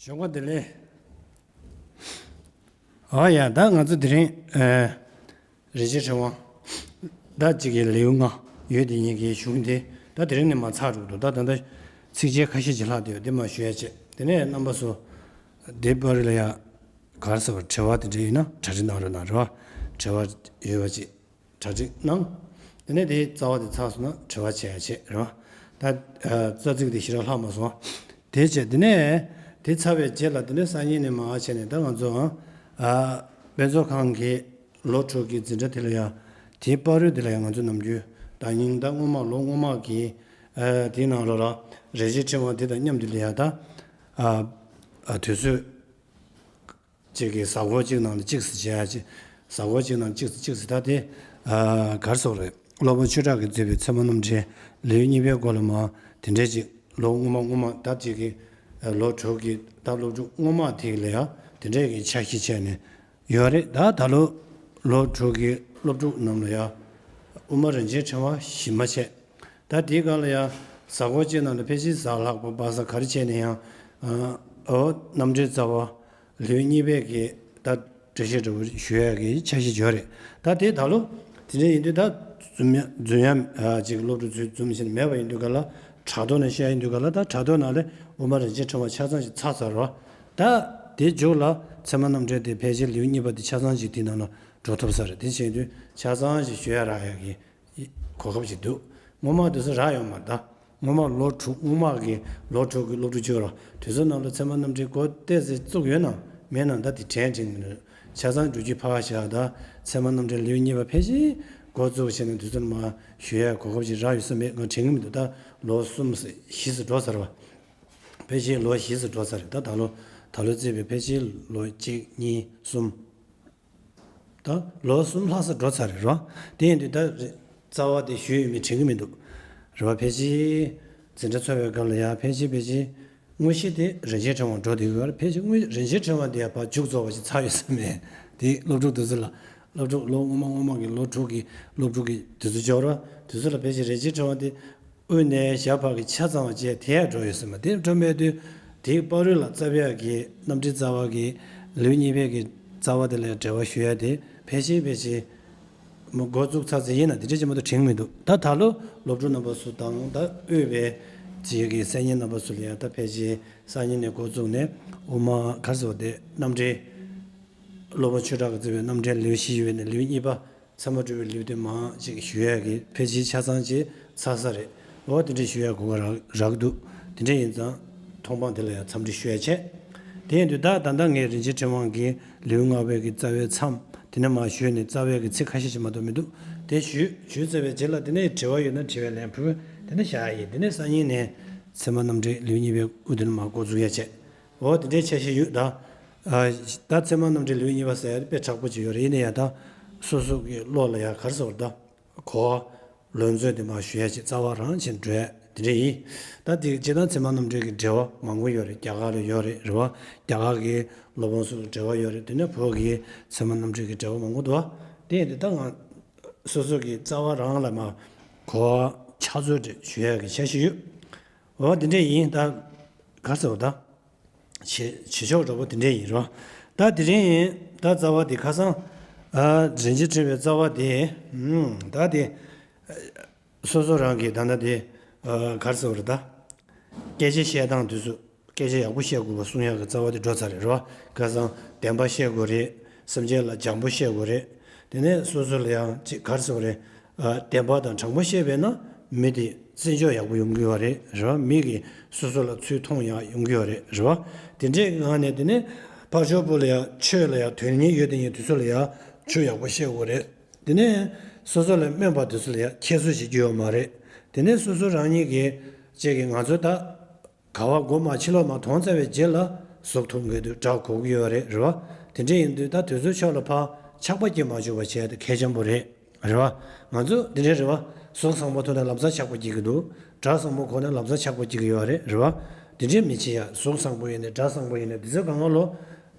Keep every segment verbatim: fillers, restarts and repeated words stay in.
ཞོགས་པ་བདེ་ལེགས། ཨ་ཡ། ད་ང་ཚོ་དེ་རིང་ཨ་རིན་ཆེན་ཕྲེང་བ་ད་གཅིག་གི་ལེའུ་ལྔ་ཡོད་དེ་ཉིད་ཀྱི་གཞུང་དེ་ད་དེ་རིང་ནས་མར་ཚར་འགྲོ་གི་འདུག་ད་ད་ལྟ་ཚིགས་བཅད་ཁ་ཤས་ཅིག་ལྷག་བསྡད་ཡོད། དེ་མར་ཞུ་ཡ་བྱས། དེ་ནས་རྣམ་པ་ཚོ་དེ་པར་རིས་ལ་ཡ་ག་རེ་ཟེར་བ། དྲི་བ་དེ་འདྲ་ཡིན་ན་གྲ་སྒྲིག་གནང་རོགས་གནང་རོགས། དྲི་བ་ཡོད་པ་ཅིག་གྲ་སྒྲིག་གནང་། དེ་ནས་དེའི་རྩ་བ་དེ་ཚར་སོང་ན་དྲི་བ་བྱེད་ཡ་བྱེད་རོགས། ད་ཨ་རྩ་ཚིག་དེ་ཞེ་དྲག་ལྷག་མ་སོང་། དེ་བྱས། དེ་ནས་དེ་ཚར་བའི་རྗེས་ལ་དེ་ནས་སང་ཉིན་ནས་མར་བྱས་ནས་ད་ང་ཚོ་ཨ་དཔེ་མཛོད་ཁང་གི་ལོ་དྲུག་གི་འཛིན་གྲྭ་དེ་ལ་ཡ་དེའི་བར་དུ་དེ་ལ་ཡ་ང་ཚོ་ནམ་རྒྱུན་ཟླ་ཉིན་ད་སྔོན་མ་ལོ་སྔོན་མ་གི་ཨ་དེའི་ནང་ལོགས་ལ་རིན་ཆེན་ཕྲེང་བ་དེ་དང་མཉམ་དུ་ལ་ཡ་ད་ཨ་ཨ་དུས་ཚོད་གཅིག་གི་གཟའ་འཁོར་གཅིག་ནང་ལ་གཅིག་ཙམ་བྱེད་ཡ་ཅིག་གཟའ་འཁོར་གཅིག་ནང་གཅིག་ཙམ་གཅིག་ཙམ། ད་དེ་ཨ་ག་རེ་ཟེར་དགོས་རེད། སློབ་དཔོན་ཆོས་གྲགས་ཀྱིས་མཛད་པའི་ཚད་མ་རྣམ་འགྲེལ་ལེའུ་གཉིས་པའི་སྐོར་ལ་མར་དེ་འདྲས་ཅིག་ལོ་སྔོན་མ་སྔོན་མ་ད་ཅིག་གི་ཨ་ལོ་དྲུག་གི་ད་སློབ་ཕྲུག་སྔོན་མ་དེ་ལ་ཡ་དེ་འདྲས་ཀྱི་འཆར་གཞི་བྱས་ནས་ཡོད་རེད། ད་ད་ལོ་ལོ་དྲུག་གི་སློབ་ཕྲུག་རྣམས་ལ་ཡ་དབུ་མ་རིན་ཆེན་ཕྲེང་བ་གཞི་མ་བྱས། ད་དེའི་སྒང་ལ་ཡང་གཟའ་འཁོར་གཅིག་ནང་ལ་ཕལ་ཆེར་གཟའ་ལྷག་པ་པ་སངས་ག་རེ་བྱས་ནས་ཡང་ཨ་འོ་རྣམ་འགྲེལ་རྩ་བ་ལེའུ་གཉིས་པའི་གི་ད་འགྲེལ་བཤད་འདྲ་བོ་ཞུ་ཡ་གི་འཆར་གཞི་ཡོད་རེད། ད་དེ་ད་ལོ་དེ་འདྲ་ཡིན་དུས་ད་འཛོམས་ཡ་འཛོམས་ཡ་ཨ་ཅིག་སློབ་ཕྲུག་ཚོས་འཛོམས་བྱས་ནས་མེད་པ་ཡིན་དུས་ག་ལ་དྲ་ཐོག་ནས་བཤད་ཡ་ཡིན་དུས་ག་ལ། ད་དྲ་ཐོག་ནང་ལ་དབུ་མ་རིན་ཆེན་ཕྲེང་བ་ཆ་ཚང་ཞིག་ཚར་ཚར་རོ། ད་དེ་མཇུག་ལ་ཚད་མ་རྣམ་འགྲེལ་དེ་ཕལ་ཆེར་ལེའུ་གཉིས་པ་དེ་ཆ་ཚང་ཞིག་དེ་ནང་ལ་འགྲོ་ཐུབ་ས་རེད། དེ་བྱས་དུས་ཆ་ཚང་ཞིག་ཞུ་ཡ་རག་ཡ་གི་གོ་སྐབས་ཅིག་འདུག་སྔོན་མ་དུས་ཚོད་རག་ཡོད་མ་རེད། ད་སྔོན་མ་ལོ་དྲུག་སྔོན་མ་གི་ལོ་དྲུག་གི་སློབ་ཕྲུག་ཅིག་ཡོད་ར། དུས་ཚོད་ནང་ལ་ཚད་མ་རྣམ་འགྲེལ་འགོ་ཏོག་ཙམ་བཙུགས་ཡོད་ན་མེད་ན་ད་དེ་དྲན་དྲན་གི་མི་འདུག་ཆ་ཚང་འགྲོ་རྒྱུ་ཕར་བཞག་ད་ཚད་མ་རྣམ་འགྲེལ་ལེའུ་གཉིས་པ་ཕལ་ཆེར་འགོ་བཙུགས་བྱས་ནས་དུས་ཚོད་མར་ཞུ་ཡ་གོ་སྐབས་ཅིག་རག་ཡོད་ས་མེད་ང་དྲན་གི་མི་འདུག་ད་ལོ་གསུམ་ཙམ་བཞི་ཙམ་འགྲོ་ཚར་བ། ཕལ་ཆེར་ལོ་བཞི་ཙམ་འགྲོ་ཚར་རེད། ད་ད་ལོ་ད་ལོ་བརྩིས་པའི་ཕལ་ཆེར་ལོ་གཅིག་གཉིས་གསུམ། ད་ལོ་གསུམ་ལྷག་ཙམ་འགྲོ་ཚར་རེད་རོ། དེ་ཡིན་དུས་ད་རེ་རྩ་བ་དེ་ཞུས་ཡོད་མེད་དྲན་གི་མི་འདུག་རེད་བ། ཕལ་ཆེར་འཛིན་གྲྭ་ཚོགས་པའི་སྐབས་ལ་ཡ་ཕལ་ཆེར་ཕལ་ཆེར་དངོས་གཞི་དེ་རིན་ཆེན་ཕྲེང་བ་འགྲོ་བསྡད་ཡོད་རེད། ཕལ་ཆེར་དངོས་རིན་ཆེན་ཕྲེང་བ་དེ་ཡ་ཕར་མཇུག་རྫོགས་པ་ཞིག་ཚར་ཡོད་ས་མེད། དེ་སློབ་ཕྲུག་དེ་ཚོ་ལ་སློབ་ཕྲུག་ལོ་སྔོན་མ་སྔོན་མ་གི་ལོ་དྲུག་གི་སློབ་ཕྲུག་གི་དུས་ཚོད་འཇོག་ར། དེ་ཚོ་ལ་ཕལ་ཆེར་རིན་ཆེན་ཕྲེང་བ་དེ་དབུས་ནས་ཞབས་བར་གྱི་ཆ་ཚང་བ་བཅས་དེ་ཡར་འགྲོ་ཡོད་ས་མ་རེད། དེ་འགྲོ་མེད་དུས་དེའི་བར་དུ་ལ་རྩ་བའི་གི་རྣམ་འགྲེལ་རྩ་བ་གི་ལེའུ་གཉིས་པའི་གི་རྩ་བ་དེ་ལ་འགྲེལ་བ་ཞུ་ཡ་དེ་ཕལ་ཆེར་ཕལ་ཆེར་མོ་འགོ་བཙུགས་ཚར་ཚར་ཡིན་ན་དེ་འདྲ་ཅིག་མ་གཏོགས་དྲན་གི་མི་འདུག་ད་ད་ལོ་སློབ་ཕྲུག་རྣམ་པ་ཚོ་དང་ད་དབུས་པའི་ཅིག་གི་གསར་རྙིང་རྣམ་པ་ཚོ་ལ་ཡ་ད་ཕལ་ཆེར་སང་ཉིན་ནས་འགོ་བཙུགས་ནས་དབུ་མ་ག་རེ་ཟེར་བ་དེ་རྣམ་འགྲེལ། སློབ་དཔོན་ཆོས་གྲགས་ཀྱིས་མཛད་པའི་རྣམ་འགྲེལ་ལེའུ་བཞི་ཡོད་པའི་ནས་ལེའུ་གཉིས་པ་ཚད་མ་སྒྲུབ་པའི་ལེའུ་དེ་མར་ཅིག་ཞུ་ཡ་གི་ཕལ་ཆེར་ཆ་ཚང་ཅིག་ཚར་ས་རེད། འོ་དེ་འདྲ་ཞུ་ཡ་གོ་སྐབས་རག་རག་འདུག་དེ་འདྲ་ཡིན་ཙང་མཐོང་སྤང་དེ་ལ་ཡང་འཚམས་འདྲི་ཞུ་ཡ་བྱས། དེ་ཡིན་དུས་ད་ད་ལྟ་ངས་རིན་ཆེན་ཕྲེང་བ་གི་ལེའུ་ལྔ་པའི་གི་རྩ་བའི་མཚམས་དེ་ནས་མར་ཞུས་ནས་རྩ་བའི་གི་ཚིག་ཁ་ཤས་ཤིག་མ་གཏོགས་མི་འདུག་དེ་ཞུས་ཞུས་ཚར་བའི་རྗེས་ལ་དེ་ནས་དྲི་བ་ཡོད་ན་དྲི་བའི་ལན་ཕུལ། དེ་ནས་བཞག་ཡ་ཡིན། དེ་ནས་སང་ཉིན་ནས་ཚད་མ་རྣམ་འགྲེལ་ལེའུ་གཉིས་པའི་དབུ་དེ་ནས་མར་འགོ་འཛུགས་ཡ་བྱས། འོ་དེ་འདྲའི་འཆར་གཞི་ཡོད་ད། ཨ་ད་ཚད་མ་རྣམ་འགྲེལ་ལེའུ་གཉིས་པ་ཟེར་ཡ་དེ་དཔེ་དྲག་པོ་ཅིག་ཡོད་རེད། ཡིན་ན་ཡང་ད་སོ་སོ་གི་བློ་ལ་ཡང་ག་རེ་ཟེར་དགོས་རེད་ད། གོ་བ་ལོན་ཚོད་དེ་མར་ཞུ་ཡ་ཅིག་རྩ་བ་རང་བྱས་འགྲོ་ཡ་དེ་འདྲ་ཡིན། ད་དེ་སྤྱིར་བཏང་ཚད་མ་རྣམ་འགྲེལ་གྱི་འགྲེལ་བ་མང་པོ་ཡོད་རེད། རྒྱ་གར་ལ་ཡོད་རེད། རེད་བ། རྒྱ་གར་གྱི་སློབ་དཔོན་ཚོ་གི་འགྲེལ་བ་ཡོད་རེད། དེ་ནས་བོད་ཀྱི་ཚད་མ་རྣམ་འགྲེལ་གྱི་འགྲེལ་བ་མང་པོ་འདུག་བ། དེ་ཡིན་དུས་ད་ང་སོ་སོ་གི་རྩ་བ་རང་ལ་མར་གོ་བ་ཆ་ཚོད་དེ་ཞུ་ཡ་གི་འཆར་གཞི་ཡོད། འོ་དེ་འདྲ་ཡིན། ད་ག་རེ་ཟེར་དགོས་ད། བྱེད་བྱེད་ཕྱོགས་འདྲ་པོ་དེ་འདྲས་ཡིན་རོ། ད་དེ་རིང་ཡིན་ད་རྩ་བ་དེ་ཁ་སང་ཨ་རིན་ཆེན་ཕྲེང་བའི་རྩ་བ་དེ་ཨུམ་ད་དེ་སོ་སོ་རང་གི་ད་ལྟ་དེ་ཨ་ག་རེ་ཟེར་དགོས་རེད་ད། སྐད་ཆ་བཤད་སྟངས་དུས་སུ་སྐད་ཆ་ཡག་པོ་བཤད་དགོས་པ་གསུང་ཡག་གི་རྩ་བ་དེ་འགྲོ་ཚར་རེད་རོ། ཁ་སང་བདེན་པ་བཤད་དགོས་རེད། སེམས་ཅན་ལ་བྱམས་པོ་བཤད་དགོས་རེད། དེ་ནས་སོ་སོ་ལ་ཡང་ཅིག་ག་རེ་ཟེར་དགོས་རེད། ཨ་བདེན་པ་དང་དྲང་པོ་བཤད་པས་ན་མི་དེ་བརྩི་འཇོག་ཡག་པོ་ཡོང་གི་ཡོད་རེད། རེད་བ། མི་གིས་སོ་སོ་ལ་ཚུར་མཐོང་ཡག་ཡོང་གི་ཡོད་རེད། རེད་བ། དེ་འདྲའི་ངང་ནས་དེ་ནས་ཕར་ཕྱོགས་པོ་ལ་ཡང་ཆོས་ལ་ཡང་དོན་གཉེར་ཡོད་དེ་ཉིད་དུས་ཚོད་ལ་ཡང་ཆོས་ཡག་པོ་བཤད་དགོས་རེད། དེ་ནས་སོ་སོ་ལ་སྨན་པ་དུས་ཚོད་ལ་ཡང་ཁྱད་གསོད་བྱེད་རྒྱུ་ཡོད་མ་རེད། དེ་ནས་སོ་སོ་རང་ཉིད་ཀྱི་ཅིག་གི་ང་ཚོ་ད། ག་བ་མགོ་མ་ཕྱི་ལོགས་མ་མཐོང་ཚར་བའི་རྗེས་ལ་གཟུགས་མཐོང་གི་འདུག་སྒྲ་གོ་གི་ཡོད་རེད། རེད་བ། དེ་འདྲ་ཡིན་དུས་ད་དུས་ཚོད་ཕྱོགས་ལ་ཕར་ཆགས་པ་སྐྱེ་མ་བཅུག་པ་བྱས་ཏེ་གལ་ཆེན་པོ་རེད། རེད་བ། ང་ཚོ་འདི་འདྲ་རེད་བ། གཟུགས་བཟང་པོ་མཐོང་ན་ལམ་སང་ཆགས་པ་སྐྱེ་གི་འདུག་སྒྲ་བཟང་པོ་གོ་ན་ལམ་སང་ཆགས་པ་སྐྱེ་གི་ཡོད་རེད། རེད་བ། དེ་འདྲ་མི་བྱེད་ཡ། གཟུགས་བཟང་པོ་ཡིན་ནའི་སྒྲ་བཟང་པོ་ཡིན་ནའི་དུས་ཚོད་གང་ག་ལོ།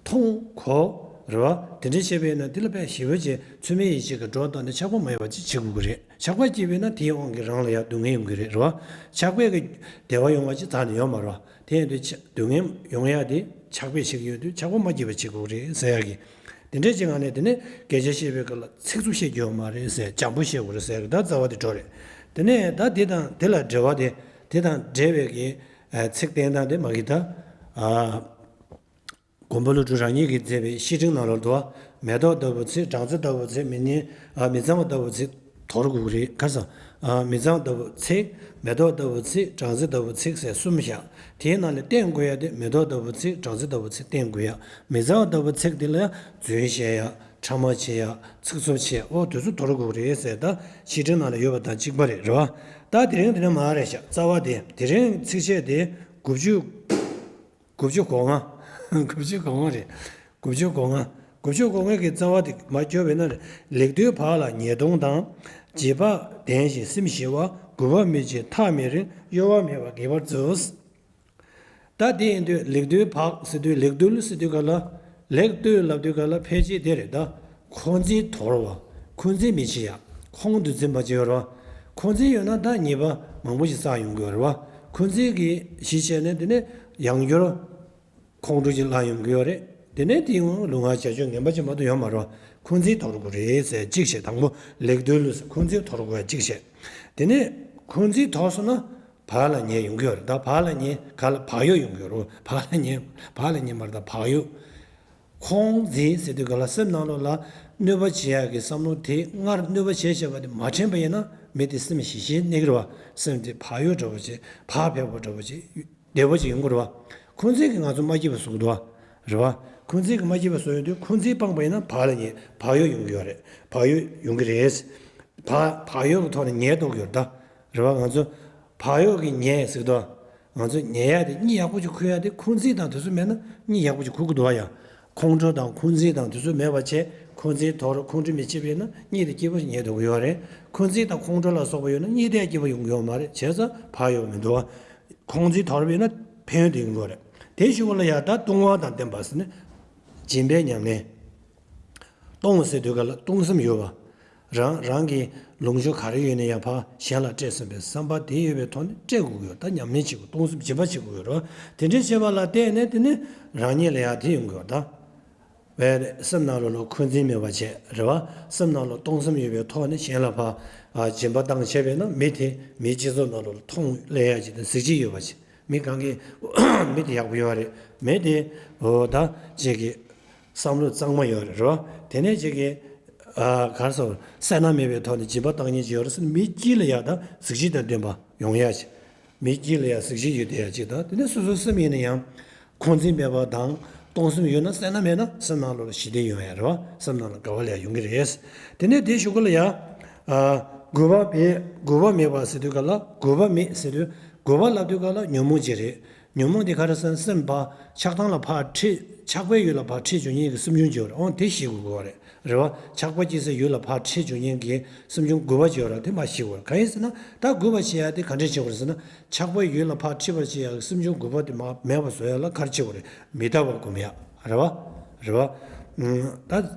མཐོང་གོ། རེད་བ། དེ་འདྲ་བྱས་པས་ན་དེ་ལ་དཔེ་ཞེ་པོ་ཅིག་ཚད་མའི་ཡིད་ཆེས་ཀྱི་སྒྲོ་བཏགས་ནས་ཆགས་པ་མ་ཡོང་བ་ཅིག་བྱེད་དགོས་ཀྱི་རེད། ཆགས་པ་སྐྱེས་པས་ན་དེའི་དབང་གིས་རང་ལ་ཡང་སྡུག་བསྔལ་ཡོང་གི་རེད། རེད་བ། ཆགས་པས་ཀྱི་བདེ་བ་ཡོང་བ་ཅིག་ད་ནི་ཡོད་མ་རེད་བ། དེ་ཡིན་དུས་ཆ་སྡུག་བསྔལ་ཡོང་ཡ་དེ་ཆགས་པས་བྱེད་ཀྱི་ཡོད་དུས་ཆགས་པ་མ་སྐྱེས་པ་བྱེད་དགོས་ཀྱི་རེད་ཟེར་ཡ་གི། དེ་འདྲ་ཅིག་ངང་ནས་དེ་ནས་སྐད་ཆ་བཤད་པའི་སྐབས་ལ་ཚིག་རྩུབ་བཤད་རྒྱུ་ཡོད་མ་རེད་ཟེར། འཇམ་པོ་བཤད་དགོས་རེད་ཟེར་ཡ་གི་ད་རྩ་བ་དེ་འགྲོ་རེད། དེ་ནས་ད་དེ་དང་དེ་ལ་འབྲེལ་བ་དེ་དེ་དང་འབྲེལ་བའི་གི་ཚིག་བསྟན་སྟངས་དེ་མ་གི་ད། མགོན་པོ་ཀླུ་སྒྲུབ་རང་ཉིད་ཀྱིས་མཛད་པའི་བཤེས་སྤྲིང་ནང་ལོགས་དུ་མེ་ཏོག་ལྟ་བུ་ཚིག་སྦྲང་རྩི་ལྟ་བུ་ཚིག་མི་ཉན། ཨ། མི་གཙང་བ་ལྟ་བུ་ཚིག་དོར་དགོས་ཀྱི་རེད། ག་རེ་ཟེར། ཨ། མི་གཙང་བ་ལྟ་བུ་ཚིག་མེ་ཏོག་ལྟ་བུ་ཚིག་སྦྲང་རྩི་ལྟ་བུ་ཚིག་ཟེར་གསུམ་བཞག་དེའི་ནང་ལས་བསྟེན་དགོས་ཡ་དེ་མེ་ཏོག་ལྟ་བུ་ཚིག་སྦྲང་རྩི་ལྟ་བུ་ཚིག་བསྟེན་དགོས་ཡ། མི་གཙང་བ་ལྟ་བུ་ཚིག་དེ་ལ་ཡང་རྫུན་བཤད་ཡ། ཕྲ་མ་བྱེད་ཡ། ཚིག་རྩུབ་བྱེད་ཡ། ཨོ་དེ་ཚོ་དོར་དགོས་ཀྱི་རེད་ཟེར་ད་བཤེས་སྤྲིང་ནང་ལ་ཡོད་པ་དང་གཅིག་པ་རེད། རེད་བ། ད་དེ་རིང་དེ་ནས་མར་རེད་ཤག་རྩ་བ་དེ་དེ་རིང་ཚིགས་བཅད་དེ་དགུ་བཅུ། དགུ་བཅུ་གོ་ལྔ། དགུ་བཅུ་གོ་ལྔ་རེད། དགུ་བཅུ་གོ་ལྔ། དགུ་བཅུ་གོ་ལྔ་གི་རྩ་བ་དེ་མར་སྐྱོར་བས་ན། ལེགས་བཏུལ་བག་ལ་ཉལ་གདུང་དང་། བརྗེད་པ་ལྡན་ཞིང་སེམས་ཞི་བ། མགུ་བ་མི་འབྱེད་ཐག་མི་རིང་། གཡོ་བ་མེད་པར་དགྱེས་པར་མཛོད། ད་དེ་ཡིན་དུས་ལེགས་བཏུལ་བག་ཟེར་དུས་ལེགས་བཏུལ་ཟེར་དུས་ག་ལ། ལེགས་བཏུལ་ལབ་དུས་ག་ལ་ཕལ་ཆེར་དེ་རེད་ད། འཁོན་འཛིན་དོར་བ། འཁོན་འཛིན་མི་བྱེད་ཡ། ཁོང་དུ་འཛིན་པ་ཅིག་ཡོད་རེད་བ། འཁོན་འཛིན་ཡོད་ན་ད་ཉེས་པ་མང་པོ་ཞིག་བསགས་ཡོང་གི་ཡོད་རེད་བ། འཁོན་འཛིན་གྱི་གཞི་བྱས་ནས་དེ་ནས་ཡང་བསྐྱར་ཁོང་ཁྲོ་ཅིག་ལངས་ཡོང་གི་ཡོད་རེད། དེ་ནས་དེའི་ངང་ལུས་ངག་བྱ་སྤྱོད་ངན་པ་ཅིག་མ་གཏོགས་ཡོད་མ་རེད་བ། འཁོན་འཛིན་དོར་དགོས་རེད་ཟེར་གཅིག་བྱས། དང་པོ་ལེགས་བཏུལ་ལུས་ཟེར་འཁོན་འཛིན་དོར་དགོས་ཡ་གཅིག་བྱས། དེ་ནས་འཁོན་འཛིན་དོར་སོང་ན་བག་ལ་ཉལ་ཡོང་གི་ཡོད་རེད་ད། བག་ལ་ཉལ་ག་ལ་བག་ཡོད་ཡོང་གི་ཡོད་རེད། བག་ལ་ཉལ་བག་ལ་ཉལ་མ་རེད་ད། བག་ཡོད། ཁོང་འཛིན་ཟེར་དུས་ག་ལ་སེམས་ནང་ལོགས་ལ་གནོད་པ་བྱེད་ཡག་གི་བསམ་བློ་དེ་སྔར་གནོད་པ་བྱས་བྱས་པ་དེ་མ་དྲན་པ་ཡིན་ན་མི་དེ་སེམས་ཞི་ཞིང་གནས་ཀྱི་རེད་བ། སེམས་དེ་བག་ཡོད་འདྲ་བོ་ཅིག་བག་ཕེབས་པོ་འདྲ་བོ་ཅིག་བདེ་བོ་ཅིག་ཡོང་གི་རེད་བ། འཁོན་འཛིན་གྱིས་ང་ཚོ་མ་སྐྱིད་པ་བཟོ་གི་འདུག་བ། རེད་བ། འཁོན་འཛིན་གྱིས་མ་སྐྱིད་པ་བཟོ་ཡོང་དུས་འཁོན་འཛིན་སྤངས་པ་ཡིན་ན་བག་ལ་ཉལ་བག་ཡོད་ཡོང་གི་ཡོད་རེད། བག་ཡོད་ཡོང་གི་རེད། བག་བག་ཡོད་ཀྱི་ཐོག་ནས་ཉལ་ཐུབ་ཀྱི་ཡོད་རེད་ད། རེད་བ། ང་ཚོ་བག་ཡོད་ཀྱི་ཉལ་ཟེར་གི་འདུག་ང་ཚོ་ཉལ་ཡ་དེ་གཉིད་ཡག་པོ་ཅིག་ཁུག་ཡ་དེ་འཁོན་འཛིན་དང་དེ་ཚོ་མེད་ན་གཉིད་ཡག་པོ་ཅིག་ཁུག་གི་འདུག་བ་ཡ། ཁོང་ཁྲོ་དང་འཁོན་འཛིན་དང་དེ་ཚོ་མེད་པ་བྱས། འཁོན་འཛིན་དོར། ཁོང་ཁྲོ་མི་བྱེད་པས་ན་གཉིད་དེ་སྐྱིད་པོ་ཞིག་ཉལ་ཐུབ་ཀྱི་ཡོད་རེད། འཁོན་འཛིན་དང་ཁོང་ཁྲོ་ལ་སོགས་པ་ཡོད་ན་གཉིད་དེ་སྐྱིད་པོ་ཡོང་གི་ཡོད་མ་རེད། བྱས་ཙང་བག་ཡོད་མི་འདུག་བ། འཁོན་འཛིན་དོར་བས་ན་ཕན་ཡོན་དེ་ཡོང་གི་རེད། དེ་ཞུ་བ་ལ་ཡ་ད་ལྟུང་བ་དང་ལྡན་པ་ཟེར་ནས་སྦྱིན་པའི་ཉམས་ལེན། གཏོང་ཟེར་དུས་ག་ལ་གཏོང་སེམས་ཡོད་པ། རང་རང་གི་ལོངས་སྤྱོད་ག་རེ་ཡོད་ན་ཡང་ཕར་གཞན་ལ་སྤྲད་སེམས་པའི་བསམ་པ་དེ་ཡོད་པའི་ཐོག་ནས་སྤྲད་དགོས་ཀྱི་ཡོད། ད་ཉམས་ལེན་བྱེད་དགོས། གཏོང་སེམས་སྦྱིན་པ་བྱེད་དགོས་ཀྱི་ཡོད་རེད་བ། དེ་འདྲའི་བྱེད་པ་ལ་བརྟེན་ནས་དེ་ནི་རང་ཉིད་ལ་ཡང་དེ་ཡོང་གི་ཡོད་ད། བས་སེམས་ནང་ལོགས་ལ་འཁོན་འཛིན་མེད་པ་བྱས་རེད་བ། སེམས་ནང་ལ་གཏོང་སེམས་ཡོད་པའི་ཐོག་ནས་གཞན་ལ་ཕར་ཨ་སྦྱིན་པ་བཏང་བྱས་པས་ན་མི་དེ་མིའི་སྤྱི་ཚོགས་ནང་ལོགས་ལ་མཐོང་སླེབས་ཡ་ཅིག་དང་གཟི་བརྗིད་ཡོད་པ་ཅིག་མི་གང་གིས་མི་དེ་ཡག་པོ་ཡོད་རེད། མི་དེ་འོ་ད་ཅིག་གི་བསམ་བློ་གཙང་མ་ཡོད་རེད་རོ། དེ་ནས་ཅིག་གིས་ཨ་ག་རེ་ཟེར། སེར་སྣ་མེད་པའི་ཐོག་ནས་སྦྱིན་པ་བཏང་མཁན་ཅིག་ཡོད་རེད་ཟེར་ན་མི་དཀྱིལ་ལ་ཡ་ད་གཟི་བརྗིད་དང་ལྡན་པ་ཡོང་ཡ་ཅིག་མི་དཀྱིལ་ལ་ཡ་གཟི་བརྗིད་ཡོད་བསྡད་ཡ་ཅིག་དང་། དེ་ནས་སོ་སོའི་སེམས་ཡིན་ན་ཡང་འཁོན་འཛིན་མེད་པ་དང་གཏོང་སེམས་ཡོད་ན། སེར་སྣ་མེད་ན་སེམས་ནང་ལོགས་ལ་ཞི་བདེ་ཡོང་ཡ་རེད་བ། སེམས་ནང་ལ་དགའ་བ་ལ་ཡ་ཡོང་གི་རེད། དེ་ནས་དེ་གཞུག་གུ་ལ་ཡ་ཨ་དགོས་པ་མེད། དགོས་པ་མེད་པ་ཟེར་དུས་ག་ལ་དགོས་པ་མེད་ཟེར་དུས་དགོས་པ་ལབ་དུས་ག་ལ་ཉོན་མོངས་ཅིག་རེད། ཉོན་མོངས་དེ་ག་རེ་ཟེར་ན་སེམས་པ་ཆགས་སྡང་ལ་ཕར་ཁྲིད། ཆགས་པའི་ཡུལ་ལ་ཕར་ཁྲིད་འཇུག་མཁན་གྱི་སེམས་བྱུང་ཅིག་ཡོད་རེད། འོ་དེ་ཞི་དགོས་ཀྱི་རེད། རེད་བ། ཆགས་པ་སྐྱེ་སའི་ཡུལ་ལ་ཕར་ཁྲིད་འཇུག་མཁན་གྱི་སེམས་བྱུང་དགུ་པ་ཅིག་ཡོད་རེད། དེ་མར་ཞི་དགོས་རེད། གང་ཡིན་ཟེར་ན་ད་དགུ་པ་ཞི་ཡ་དེ་ག་འདྲས་བྱེད་དགོས་རེད་ཟེར་ན། ཆགས་པའི་ཡུལ་ལ་ཕར་ཁྲིད་པར་བྱེད་ཡ་གི་སེམས་བྱུང་དགུ་པ་དེ་མ་མེད་པ་བཟོ་ཡ་ལ་ག་རེ་བྱེད་དགོས་རེད། མི་རྟག་པ་སྒོམ་ཡ། རེད་བ། རེད་བ། ཨུམ། ད་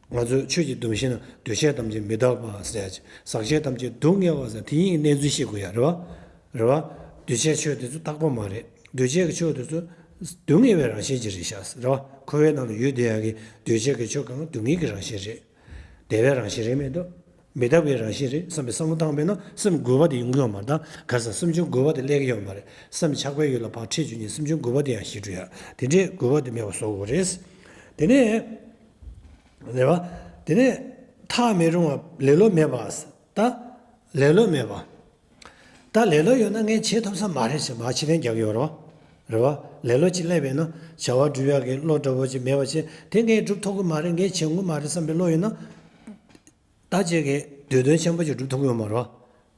ང་ཚོ་ཆོས་ཀྱི་སྡོམ་བཞིན་ན་འདུས་བྱས་ཐམས་ཅད་མི་རྟག་པ་ཟེར་ཡ་ཅིག་ཟག་བཅས་ཐམས་ཅད་སྡུག་བསྔལ་བ་ཟེར། དེ་གཉིས་ཀྱི་གནས་ཚུལ་ཤེས་དགོས་ཡ། རེད་བ། རེད་བ། འདུས་བྱས་ཆོས་དེ་ཚོ་རྟག་པ་མ་རེད། འདུས་བྱས་ཀྱི་ཆོས་དེ་ཚོ་སྡུག་བསྔལ་བའི་རང་བཞིན་ཅིག་རེད་ཤག་རེད་བ། འཁོར་བའི་ནང་ལ་ཡོད་བསྡད་ཡག་གི་འདུས་བྱས་ཀྱི་ཆོས་གང་ག་སྡུག་བསྔལ་གྱི་རང་བཞིན་རེད། བདེ་བའི་རང་བཞིན་རེད་མི་འདུག་མི་རྟག་པའི་རང་བཞིན་རེད་བསམ་པའི་བསམ་བློ་བཏང་བས་ན་སེམས་དགུ་པ་དེ་ཡོང་གི་ཡོད་མ་རེད། ད་ག་ས་སེམས་བྱུང་དགུ་པ་དེ་སླེབས་ཀྱི་ཡོད་མ་རེད། སེམས་ཆགས་པའི་ཡུལ་ལ་ཕར་ཁྲིད་འཇུག་མཁན་སེམས་བྱུང་དགུ་པ་དེ་ཡང་ཞི་འགྲོ་ཡ། དེ་འདྲའི་དགུ་པ་དེ་མེད་པ་བཟོ་དགོས་རེད། དེ་ནས། རེད་བ། དེ་ནས་ཐག་མི་རིང་བ་ལེ་ལོ་མེད་པ། ད་ལེ་ལོ་མེད་པ། ད་ལེ་ལོ་ཡོད་ན་ངས་བྱེད་ཐུབ་ས་མ་རེད་ཟེར་མར་ཕྱིར་འཐེན་རྒྱག་གི་ཡོད་རེད་བ། རེད་བ། ལེ་ལོ་ཅིག་སླེབས་པས་ན་བྱ་བ་སྒྲུབ་ཡག་གི་བློ་འདྲ་བོ་ཅིག་མེད་པ་བྱས། དེ་ངས་སྒྲུབ་ཐུབ་ཀྱི་མ་རེད། ངས་བྱེད་དགོས་མ་རེད་བསམ་པའི་བློ་ཡོད་ན། ད་ཅིག་གིས་དུས་སྟོན་ཆེན་པོ་ཅིག་སྒྲུབ་ཐུབ་ཀྱི་ཡོད་མ་རེད་བ།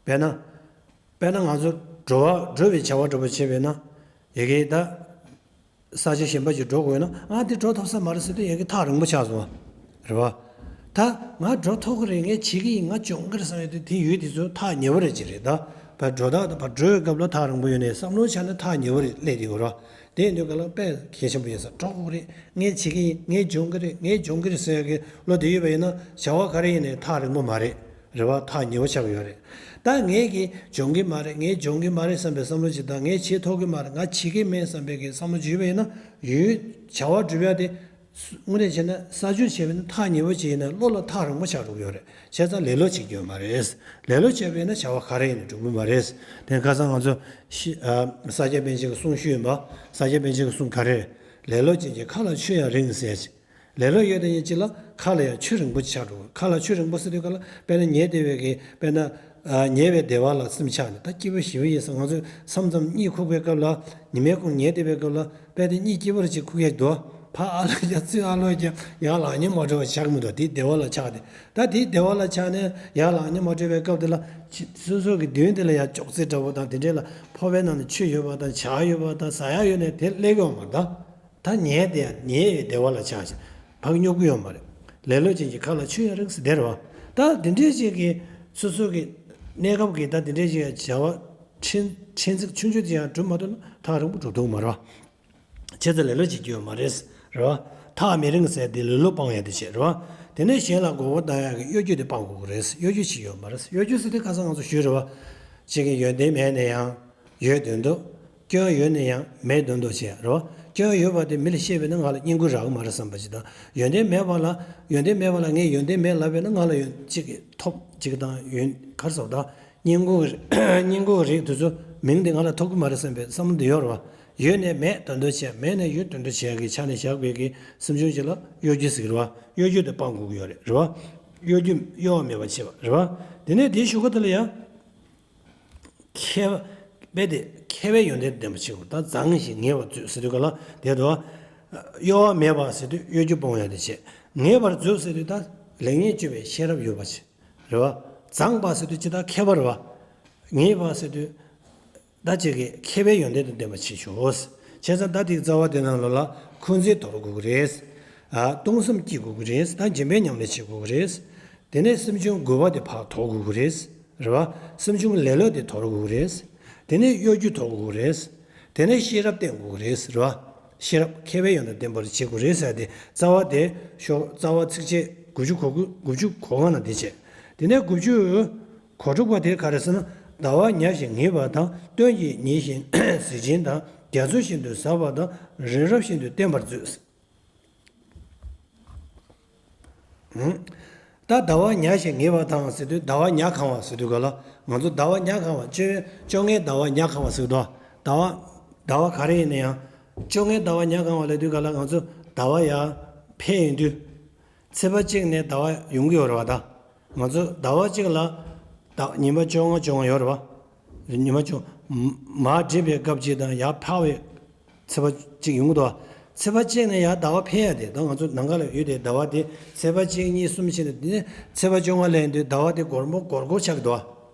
དཔེར་ན། དཔེར་ན་ང་ཚོ་འགྲོ་བ་འགྲོ་བའི་བྱ་བ་འདྲ་བོ་བྱས་པས་ན། ཡ་གི་ད། ས་ཆ་གཞན་པ་ཅིག་འགྲོ་དགོས་ན། ཨ་དེ་འགྲོ་ཐུབ་ས་མ་རེད་ཟེར་དུས་ཡ་གི་ཐག་རིང་པོ་ཆགས་སོང་བ། རེད་བ། ད་ང་འགྲོ་ཐུབ་ཀྱི་རེད། ངས་བྱེད་ཀྱི་ཡིན། ང་སྦྱོང་གི་རེད་བསམ་ཡོད་དུས་དེ་ཡུལ་དེ་ཚོ་ཐག་ཉེ་བོ་རེད་ཅིག་རེད་ད། བར་འགྲོ་སྟངས་དང་བར་འགྲོ་བའི་སྐབས་ལ་ཐག་རིང་པོ་ཡོད་ནའི་བསམ་བློ་ཆགས་ན་ཐག་ཉེ་བོ་རེད་སླེབས་བསྡད་ཡོད་རེད་བ། དེ་ཡིན་དུས་ག་ལ་དཔེ་གལ་ཆེན་པོ་ཡིན་ས་འགྲོ་དགོས་རེད། ངས་བྱེད་ཀྱི་ཡིན། ངས་སྦྱོང་གི་རེད། ངས་སྦྱོང་གི་རེད་ཟེར་ཡག་གི་བློ་དེ་ཡོད་པ་ཡིན་ན་བྱ་བ་ག་རེ་ཡིན་ནའི་ཐག་རིང་པོ་མ་རེད། རེད་བ། ཐག་ཉེ་བོ་ཆགས་ཀྱི་ཡོད་རེད། ད་ངས་ཀྱི་སྦྱོང་གི་མ་རེད། ངས་སྦྱོང་གི་མ་རེད་བསམ་པའི་བསམ་བློ་ཅིག་དང་། ངས་བྱེད་ཐུབ་ཀྱི་མ་རེད། ང་བྱེད་ཀྱི་མེད་བསམ་པའི་གི་བསམ་བློ་ཅིག་ཡོད་པ་ཡིན་ན་ཡུལ་བྱ་བ་སྒྲུབ་ཡག་དེ། དངོས་གནས་བྱས་ན་ས་ཆུ་བྱས་པས་ན་ཐག་ཉེ་བོ་ཅིག་ཡིན་ན་བློ་ལ་ཐག་རིང་པོ་ཆགས་འགྲོ་གི་ཡོད་རེད། བྱས་ཙང་ལེ་ལོ་བྱེད་ཀྱི་ཡོད་མ་རེད། ལེ་ལོ་བྱས་པས་ན་བྱ་བ་ག་རེ་ཡིན་ནའི་འགྲུབ་ཀྱི་མ་རེད། དེ་ཁ་སང་ང་ཚོ་ཤི་ཨ་ས་སྐྱ་པཎ་ཆེན་གྱི་གསུང་ཞུས་ཡིན་པ། ས་སྐྱ་པཎ་ཆེན་གྱི་གསུང་ག་རེ་རེད། ལེ་ལོ་ཅན་གྱི་ཁ་ལ་ཆུ་ཡང་རིང་ཟེར་ཅིག་ལེ་ལོ་ཡོད་དེ་ཡིན་ཅིག་ལ་ཁ་ལ་ཡང་ཆུ་རིང་པོ་ཆགས་འགྲོ། ཁ་ལ་ཆུ་རིང་པོ་ཟེར་དུས་ག་ལ་དཔེར་ན་ཉལ་བསྡད་པའི་གི་དཔེར་ན་ཉལ་བའི་བདེ་བ་ལ་སེམས་ཆགས་ནས། ད་སྐྱིད་པོ་ཞེ་པོ་ཡིན་ས། ང་ཚོས་མཚམས་མཚམས་གཉིད་ཁུག་པའི་སྐབས་ལ། ཉི་མའི་གུང་ཉལ་བསྡད་པའི་སྐབས་ལ་དཔེ་དེ་གཉིད་སྐྱིད་པོ་རེ་ཅིག་ཁུག་ཡག་འདུག་ཕར་ཨ་ལོག་རྒྱག་ཚུར་ཨ་ལོག་རྒྱག་ཡར་ལངས་ཉལ་མ་འགྲོ་བ་ཆགས་མི་འདུག་དེ་བདེ་བ་ལ་ཆགས་ཏེ། ད་དེ་བདེ་བ་ལ་ཆགས་ནས་ཡར་ལངས་ཉལ་མ་འགྲོ་བའི་སྐབས་དེ་ལ་སོ་སོ་གི་མདུན་དེ་ལ་ཡང་ཅོག་ཙེ་འདྲ་པོ་དང་། དེ་འདྲས་ལ་ཕོར་པའི་ནང་ན་ཆུ་ཡོད་པ་དང་། ཇ་ཡོད་པ་དང་། ཟ་ཡག་ཡོད་ནའི་དེ་སླེབས་ཀྱི་ཡོད་མ་རེད། ད་ད་ཉལ་བསྡད་ཡག་ཉལ་ཡག་བདེ་བ་ལ་ཆགས་ཤིང་ཕར་སྙོབ་ཀྱི་ཡོད་མ་རེད། ལེ་ལོ་ཅན་གྱི་ཁ་ལ་ཆུ་ཡང་རིང་ཟེར་དེ་རེད་བ། ད་དེ་འདྲས་ཅིག་གི་སོ་སོ་གི་གནས་སྐབས་ཀྱི་ད་དེ་འདྲས་ཅིག་བྱ་བ་ཕྲན་ཕྲན་ཚེགས་ཆུང་ཆུང་དེ་ཡང་སྒྲུབ་མ་ཐུབ་ན་ཐག་རིང་པོ་འགྲོ་ཐུབ་མ་རེད་བ། བྱས་ཙང་ལེ་ལོ་བྱེད་ཀྱི་ཡོད་མ་རེད། རེད་བ། ཐག་མི་རིང་ཟེར་དེ་ལེ་ལོ་སྤང་ཡག་དེ་བྱས་རེད་བ། དེ་ནས་གཞན་ལ་མགོ་སྐོར་གཏོང་ཡག་གི་གཡོ་སྒྱུ་དེ་སྤང་དགོས་ཀྱི་རེད། གཡོ་སྒྱུ་བྱེད་ཀྱི་ཡོད་མ་རེད། གཡོ་སྒྱུ་ཟེར་དེ་ཁ་སང་ང་ཚོ་ཞུས་རེད་བ། གཅིག་གི་ཡོན་ཏན་མེད་ན་ཡང་ཡོད་འདོད་འདུག་སྐྱོན་ཡོད་ན་ཡང་མེད་འདོད་འདུག་བྱས་རེད་བ། སྐྱོན་ཡོད་པ་དེ་མི་ལ་བཤད་པས་ན་ང་ལ་བསྙེན་བཀུར་རག་གི་མ་རེད་བསམ་པ་ཞིག་དང་། ཡོན་ཏན་མེད་པ་ལ་ཡོན་ཏན་མེད་པ་ལ་ངས་ཡོན་ཏན་མེད་ལབ་པས་ན་ང་ལ་ཡོན་གཅིག་གི་ཐོབ་གཅིག་དང་ཡོན་ག་རེ་ཟེར་དགོས་ད། བསྙེན་བཀུར་བསྙེན་བཀུར་རིགས་དེ་ཚོ་མིང་དེ་ང་ལ་ཐོབ་ཀྱི་མ་རེད་བསམ་པའི་བསམ་བློ་དེ་ཡོད་རེད་བ། ཡོད་ནས་མེད་འདོད་འདུག་བྱས། མེད་ནས་ཡོད་འདོད་འདུག་བྱས་ཀྱི་ཆ་ནས་བཞག་པའི་གི་སེམས་བྱུང་ཅིག་ལ་གཡོ་སྒྱུ་ཟེར་གི་རེད་བ། གཡོ་སྒྱུ་དེ་སྤང་དགོས་ཀྱི་ཡོད་རེད། རེད་བ། གཡོ་སྒྱུ་གཡོ་བ་མེད་པར་བྱེད་པ་རེད་བ། དེ་ནས་དེའི་གཞུག་གུ་དེ་ལ་ཡང་ཁྱད་པར་དེ་ཁྱད་པར་ཡོན་ཏན་དུ་ལྡན་པ་བྱེད་དགོས། ད་བཟང་ཞིང་ངེས་པར་མཛོད་ཟེར་དུས་ག་ལ་དེ་དུ་གཡོ་བ་མེད་པ་ཟེར་དུས་གཡོ་སྒྱུ་སྤོང་ཡག་དེ་བྱེད། ངེས་པར་མཛོད་ཟེར་དུས་ད་ལེགས་ཉེས་དཔྱོད་པའི་ཤེས་རབ་ཡོད་པ་བྱེད། རེད་བ། བཟང་པ་ཟེར་དུས་ཇི་ལྟར་ཁྱད་པར་བ། ངེས་པ་ཟེར་དུས་ད་ཅིག་གི་ཁྱད་པར་ཡོན་ཏན་དུ་ལྡན་པ་བྱེད་ཆོག་བྱས་ཙང་ད་དེའི་རྩ་བ་དེ་ནང་ལོགས་ལ་འཁོན་འཛིན་དོར་དགོས་ཀྱི་རེད། ཨ་གཏོང་སེམས་སྐྱེ་དགོས་ཀྱི་རེད། ད་སྦྱིན་པའི་ཉམས་ལེན་བྱེད་དགོས་ཀྱི་རེད། དེ་ནས་སེམས་བྱུང་རྒོད་པ་དེ་ཕར་དོར་དགོས་ཀྱི་རེད། རེད་བ། སེམས་བྱུང་ལེ་ལོ་དེ་དོར་དགོས་ཀྱི་རེད། དེ་ནས་གཡོ་སྒྱུ་དོར་དགོས་ཀྱི་རེད། དེ་ནས་ཤེས་རབ་བསྟེན་དགོས་ཀྱི་རེད། རེད་བ། ཤེས་རབ་ཁྱད་པར་ཡོན་ཏན་ལྡན་པར་བྱེད་དགོས་རེད་ཟེར་ཏེ་རྩ་བ་དེ་ཤོག་རྩ་བ་ཚིགས་བཅད་དགུ་བཅུ་གོ་དགུ་དགུ་བཅུ་གོ་ལྔ་ན་དེ་བྱས། དེ་ནས་དགུ་བཅུ་གོ་དྲུག་པ་དེ་ག་རེ་ཟེར་ན། ཟླ་བ་ཉ་བཞིན་ངེས་པ་དང་། སྟོན་གྱི་ཉི་བཞིན་གཟི་བྱིན་དང་། རྒྱ་མཚོ་བཞིན་དུ་ཟབ་པ་དང་། རི་རབ་བཞིན་དུ་བརྟན་པར་མཛོད། ད་ཟླ་བ་ཉ་བཞིན་ངེས་པ་དང་ཟེར་དུས་ཟླ་བ་ཉ་གང་བ་ཟེར་དུས་ག་ལ་ང་ཚོ་ཟླ་བ་ཉ་གང་བ་བཅོ་བཅོ་ལྔའི་ཟླ་བ་ཉ་གང་བ་ཟེར་དུས་ཟླ་བ་ཟླ་བ་ག་རེ་ཡིན་ན་ཡང་བཅོ་ལྔའི་ཟླ་བ་ཉ་གང་བ་ལབ་དུས་ག་ལ་ང་ཚོ་ཟླ་བ་ཡར་འཕེལ་ཡོང་དུས་ཚེས་པ་གཅིག་ནས་ཟླ་བ་ཡོང་གི་ཡོད་རེད་བ། ད་ང་ཚོ་ཟླ་བ་གཅིག་ལ་ཟླ་ཉི་མ་བཅོ་ལྔ་བཅོ་ལྔ་ཡོད་རེད་བ། ཉི་མ་བཅོ་མར་འགྲིབ་པའི་སྐབས་གཅིག་དང་ཡར་འཕར་བའི་ཚེས་པ་གཅིག་ཡོང་གི་འདུག་བ། ཚེས་པ་གཅིག་ནས་ཡར་ཟླ་བ་འཕེལ་ཡ་དེ་ད་ང་ཚོ་ནམ་མཁའ་ལ་ཡོད་དེ་ཟླ་བ་དེ་ཚེས་པ་གཅིག་གཉིས་གསུམ་བྱས་ནས་དེ་ནས་ཚེས་པ་བཅོ་ལྔ་ལེན་དུས་ཟླ་བ་དེ་སྒོར་མོ་སྒོར་སྒོར་ཆགས་འདུག་བ།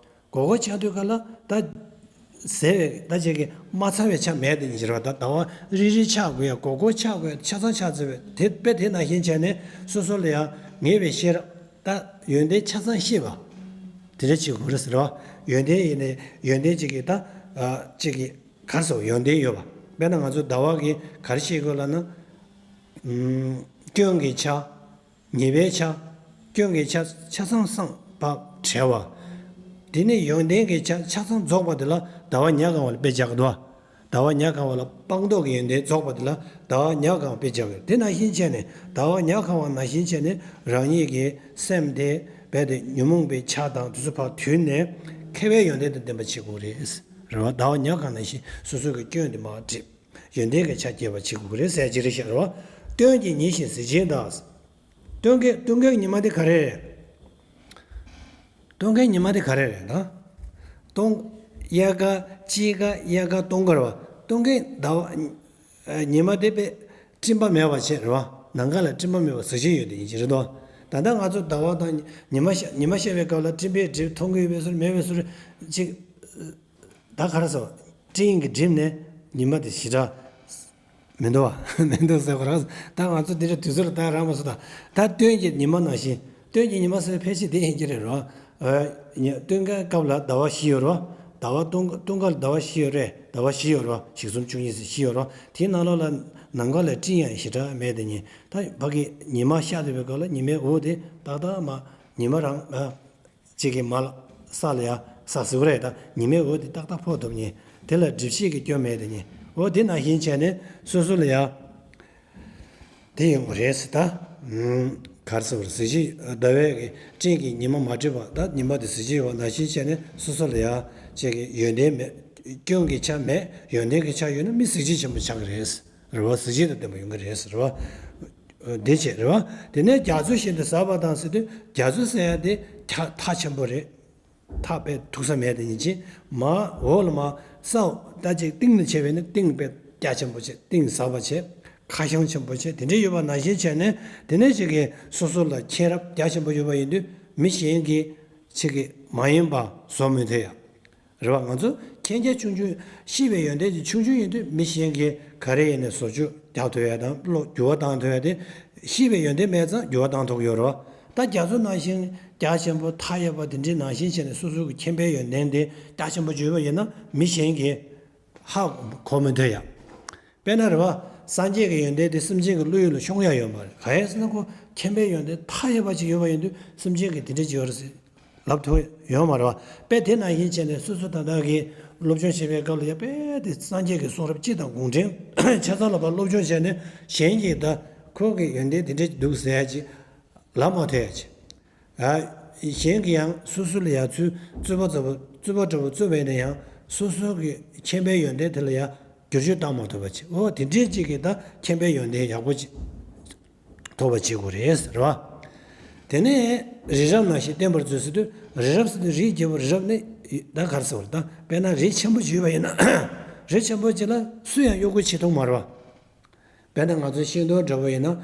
སྒོར་སྒོར་ཆགས་དུས་ག་ལ་ད་ཟད་པའི་ད་ཅིག་གི་མ་ཚང་བའི་ཆ་མེད་དེ་ཡིན་ཟེར་བ། ད་ཟླ་བ་རིལ་རིལ་ཆགས་དགོས་ཡ་སྒོར་སྒོར་ཆགས་དགོས་ཡ་ཆ་ཚང་ཆགས་ཚར་བས་དེ་དཔེ་དེ་ནང་བཞིན་བྱས་ནས་སོ་སོ་ལ་ཡང་ངེས་པའི་ཤེས་རབ། ད་ཡོན་ཏན་ཆ་ཚང་ཤེས་པ། དེ་འདྲ་བྱེད་དགོས་རེད་ཟེར་བ། ཡོན་ཏན་ཡིན་ནའི་ཡོན་ཏན་གཅིག་གི་ད་ཨ་གཅིག་གི་ག་རེ་ཟེར་ཡོན་ཏན་ཡོད་པ། དཔེར་ན་ང་ཚོ་ཟླ་བ་གི་ག་རེ་ཤེས་དགོས་ལབ་ན། ཨུམ། སྐྱོན་གྱི་ཆ། ཉེས་པའི་ཆ། སྐྱོན་གྱི་ཆ་ཆ་ཚང་སངས་པ་བྲལ་བ། དེ་ནས་ཡོན་ཏན་གྱི་ཆ་ཆ་ཚང་རྫོགས་པ་དེ་ལ་ཟླ་བ་ཉ་གང་བ་ལ་དཔེ་བཞག་གི་འདུག་བ། ཟླ་བ་ཉ་གང་བ་ལ་སྤངས་རྟོགས་ཀྱི་ཡོན་ཏན་རྫོགས་པ་དེ་ལ་ཟླ་བ་ཉ་གང་བ་དཔེ་བཞག་གི། དེ་ནང་བཞིན་བྱས་ནས་ཟླ་བ་ཉ་གང་བ་ནང་བཞིན་བྱས་ནས་རང་ཉིད་ཀྱི་སེམས་དེ་རྦད་དེ་ཉོན་མོངས་པའི་ཆ་དང་དེ་ཚོ་ཕར་དུལ་ནས་མཁས་པའི་ཡོན་ཏན་དང་ལྡན་པ་བྱེད་དགོས་རེད། རེད་བ། ཟླ་བ་ཉ་གང་ནང་བཞིན་སོ་སོ་གི་སྐྱོན་དེ་མར་བསྒྲིབས། ཡོན་ཏན་གྱི་ཆ་སྐྱེད་པ་བྱེད་དགོས་རེད་ཟེར་གྱི་རེད་ཤག་རེད་བ། སྟོན་གྱི་ཉི་བཞིན་གཟི་བྱིན་དང་། སྟོན་ཁའི་སྟོན་ཁའི་ཉི་མ་དེ་ག་རེ་རེད། སྟོན་ཁའི་ཉི་མ་དེ་ག་རེ་རེད་ད། སྟོང་། དབྱར་ཁ། དཔྱིད་ཁ། དབྱར་ཁ། སྟོན་ཁ་རེད་བ། སྟོན་ཁའི་ཟླ་བ། ཉི་མ་དེ་དཔེ་སྤྲིན་པ་མེད་པ་བྱས་རེད་བ། ནམ་མཁའ་ལ་སྤྲིན་པ་མེད་པ་གཟི་བྱིན་ཡོད་དེ་ཡིན་གྱི་རེད་དོ། ད་ལྟ་ང་ཚོ་ཟླ་བ་དང་ཉི་མ་ཤར་ཉི་མ་ཤར་བའི་སྐབས་ལ་སྤྲིན་པས་བསྒྲིབས་མཐོང་གི་ཡོད་པའི་བཟོ་འདྲ་མེད་པའི་བཟོ་འདྲ་ཅིག་ད་ག་རེ་ཟེར། སྤྲིན་གྱིས་བསྒྲིབས་ནས་ཉི་མ་དེ་ཞེ་དྲག་མི་འདུག་བ། མི་འདུག་ཟེར་བ་རང་། ད་ང་ཚོ་འདི་འདྲ་དུས་ཚོད་ལ་ད་རང་མ་སོང་ད། ད་སྟོན་གྱི་ཉི་མ་ནང་བཞིན། སྟོན་གྱི་ཉི་མ་ཟེར་ཕལ་ཆེར་དེ་ཡིན་གྱི་རེད་རོ། ཨ་ཉི་སྟོན་ཁའི་སྐབས་ལ་ཟླ་བ་བཞི་ཡོད་རོ། ཟླ་ ཟླ་བ་སྟོང་སྟོང་ཁ་ལ་ཟླ་བ་བཞི་ཡོད་རེད། ཟླ་བ་བཞི་ཡོད་རེད་བ། ཞག་གསུམ་བཅུ་གཉིས་ཟེར་བཞི་ཡོད་རེད་བ། དེའི་ནང་ལོགས་ལ་ནམ་མཁའ་ལ་སྤྲིན་ཡང་ཞེ་དྲག་མེད་དེ་ནི། ད་ཕ་གི་ཉི་མ་ཤར་བསྡད་པའི་སྐབས་ལ་ཉི་མའི་འོད་དེ་ཏག་ཏག་མ་ཉི་མ་རང་ཨ་གཅིག་གི་མ་ལ་ས་ལ་ཡ་ས་ཟེར་བ་རེད། ད་ཉི་མའི་འོད་དེ་ཏག་ཏག་ཕོག་ཐུབ་ནི། དེ་ལ་སྒྲིབ་བྱེད་ཀྱི་སྐྱོན་མེད་དེ་ནི། འོ་དེ་ནང་བཞིན་བྱས་ནས་སོ་སོ་ལ་ཡ། དེ་ཡོང་གི་རེད་ཟེར་ད། ཨུམ། ག་རེ་ཟེར་བ་རེད། གཟི་བརྗིད་ཟླ་བའི་གི་སྤྲིན་གྱིས་ཉི་མ་མ་སྒྲིབ་པ། ད་ཉི་མ་དེ་གཟི་བརྗིད་ཡོད་པ་ནང་བཞིན་བྱས་ནས་སོ་སོ་ལ་ཡ་ཅིག་གི་ཡོན་ཏན་མེད། སྐྱོན་གྱི་ཆ་མེད། ཡོན་ཏན་གྱི་ཆ་ཡོད་ན་མི་གཟི་བརྗིད་ཆེན་པོ་ཆགས་ཀྱི་རེད། རེད་བ། གཟི་བརྗིད་དང་ལྡན་པ་ཡོང་གི་རེད་ཟེར་བ། འདི་བྱས་རེད་བ། དེ་ནས་རྒྱ་མཚོ་བཞིན་དུ་ཟབ་པ་དང་ཟེར་དུས་རྒྱ་མཚོ་ཟེར་ཡ་དེ་ཐག་ཐག་ཆེན་པོ་རེད། ཐག་པས་ཐུག་ས་མེད་དེ་ཡིན་གྱི། མར་འོག་ལ་མར་ས་ད་ཅིག་གཏིང་ནས་ཆད་པས་ན་གཏིང་དཔེ་རྒྱ་ཆེན་པོ་བྱས། གཏིང་ཟབ་པ་བྱས། ཁ་བྱང་ཆེན་པོ་བྱས། དེ་འདྲ་ཡོད་པ་ནང་བཞིན་བྱས་ནས། དེ་ནས་ཅིག་གིས་སོ་སོ་ལ་མཁྱེན་རབ་རྒྱ་ཆེན་པོ་ཡོད་པ་ཡིན་དུས་མི་གཞན་གྱིས་ཅིག་གིས་མ་ཡིན་པ་བཟོ་མི་ཐུབ་ཡ། རེད་བ། ང་ཚོ་མཁྱེན་རྒྱ་ཆུང་ཆུང་། ཤེས་པའི་ཡོན་ཏན་ཅིག་ཆུང་ཆུང་ཡིན་དུས་མི་གཞན་གྱིས་ག་རེ་ཡིན་ནས་བཟོ་བཅོས་རྒྱག་ཐུབ་ཡ་དང་བློ་འགྱུར་བ་བཏང་ཐུབ་ཡ་དེ། ཤེས་པའི་ཡོན་ཏན་མེད་ཙང་འགྱུར་བ་བཏང་ཐུབ་ཀྱི་ཡོད་རེད་བ། ད་རྒྱ་མཚོ་ནང་བཞིན་རྒྱ་ཆེན་པོ་མཐའ་ཡས་པ་དེ་འདྲའི་ནང་བཞིན་བྱས་ནས་སོ་སོ་གི་མཁྱེན་པའི་ཡོན་ཏན་དེ་རྒྱ་ཆེན་པོ་བརྗོད་པ་ཡིན་ན་མི་གཞན་གྱིས་ཧ་གོ་མི་ཐུབ་ཡ། དཔེར་ན་རེད་བ། སངས་རྒྱས་ཀྱི་ཡོན་ཏན་དེ་སེམས་ཅན་གྱི་བློ་ཡུལ་ལ་ཤོང་ཡ་ཡོད་མ་རེད། གང་ཡིན་ཟེར་ན་ཁོ་མཁྱེན་པའི་ཡོན་ཏན་མཐའ་ཡས་པ་ཅིག་ཡོད་པ་ཡིན་དུས་སེམས་ཅན་གྱིས་དེ་འདྲ་ཅིག་ཡོད་རེད་ཟེར་ལབ་ཐུབ་ཡོད་མ་རེད་བ། དཔེ་དེ་ནང་བཞིན་བྱས་ནས་སོ་སོ་ད་ལྟ་གི་སློབ་སྦྱོང་བྱེད་པའི་སྐབས་ལ་ཡ་དཔེ་དེ་སངས་རྒྱས་ཀྱི་གསུང་རབ་སྤྱི་དང་དགོངས་འགྲེལ་ཆ་ཚང་ལ་ཕར་སློབ་སྦྱོང་བྱས་ནས་གཞན་གྱིས་ད་ཁོ་གི་ཡོན་ཏན་དེ་འདྲ་ཅིག་འདུག་ཟེར་ཡ་ཅིག་ལབ་མ་ཐུབ་ཡ་ཅིག། ཨ། གཞན་གྱིས་ཡང་སོ་སོ་ལ་ཡ་ཚུར་རྩོད་པ་རྩོད་པ་རྩོད་པ་འདྲ་པོ་རྩོད་པ་ཡིན་ན་ཡང་སོ་སོ་གི་མཁྱེན་པའི་ཡོན་ཏན་དེ་ལ་ཡ་བསྒྱུར་བཅོས་བཏང་མ་ཐུབ་པ་བྱས། འོ་དེ་འདྲའི་ཅིག་གིས་ད་མཁྱེན་པའི་ཡོན་ཏན་ཡག་པོ་ཅིག་ཐོབ་པ་བྱེད་དགོས་རེད་ཟེར་བ། དེ་ནས་རི་རབ་ནང་བཞིན་བརྟན་པར་མཛོད་ཟེར་དུས་རི་རབ་ཟེར་དུས་རིའི་རྒྱལ་པོ་རི་རབ་ནི་ད་ག་རེ་ཟེར་བ་རེད། ད་དཔེར་ན་རི་ཆེན་པོ་ཅིག་ཡོད་པ་ཡིན་ན་རི་ཆེན་པོ་ཅིག་ལ་སུ་ཡང་གཡོ་འགུལ་བྱེད་ཐུབ་མ་རེད་བ། དཔེར་ན་ང་ཚོའི་ཤིང་སྡོང་འདྲ་པོ་ཡིན་ན།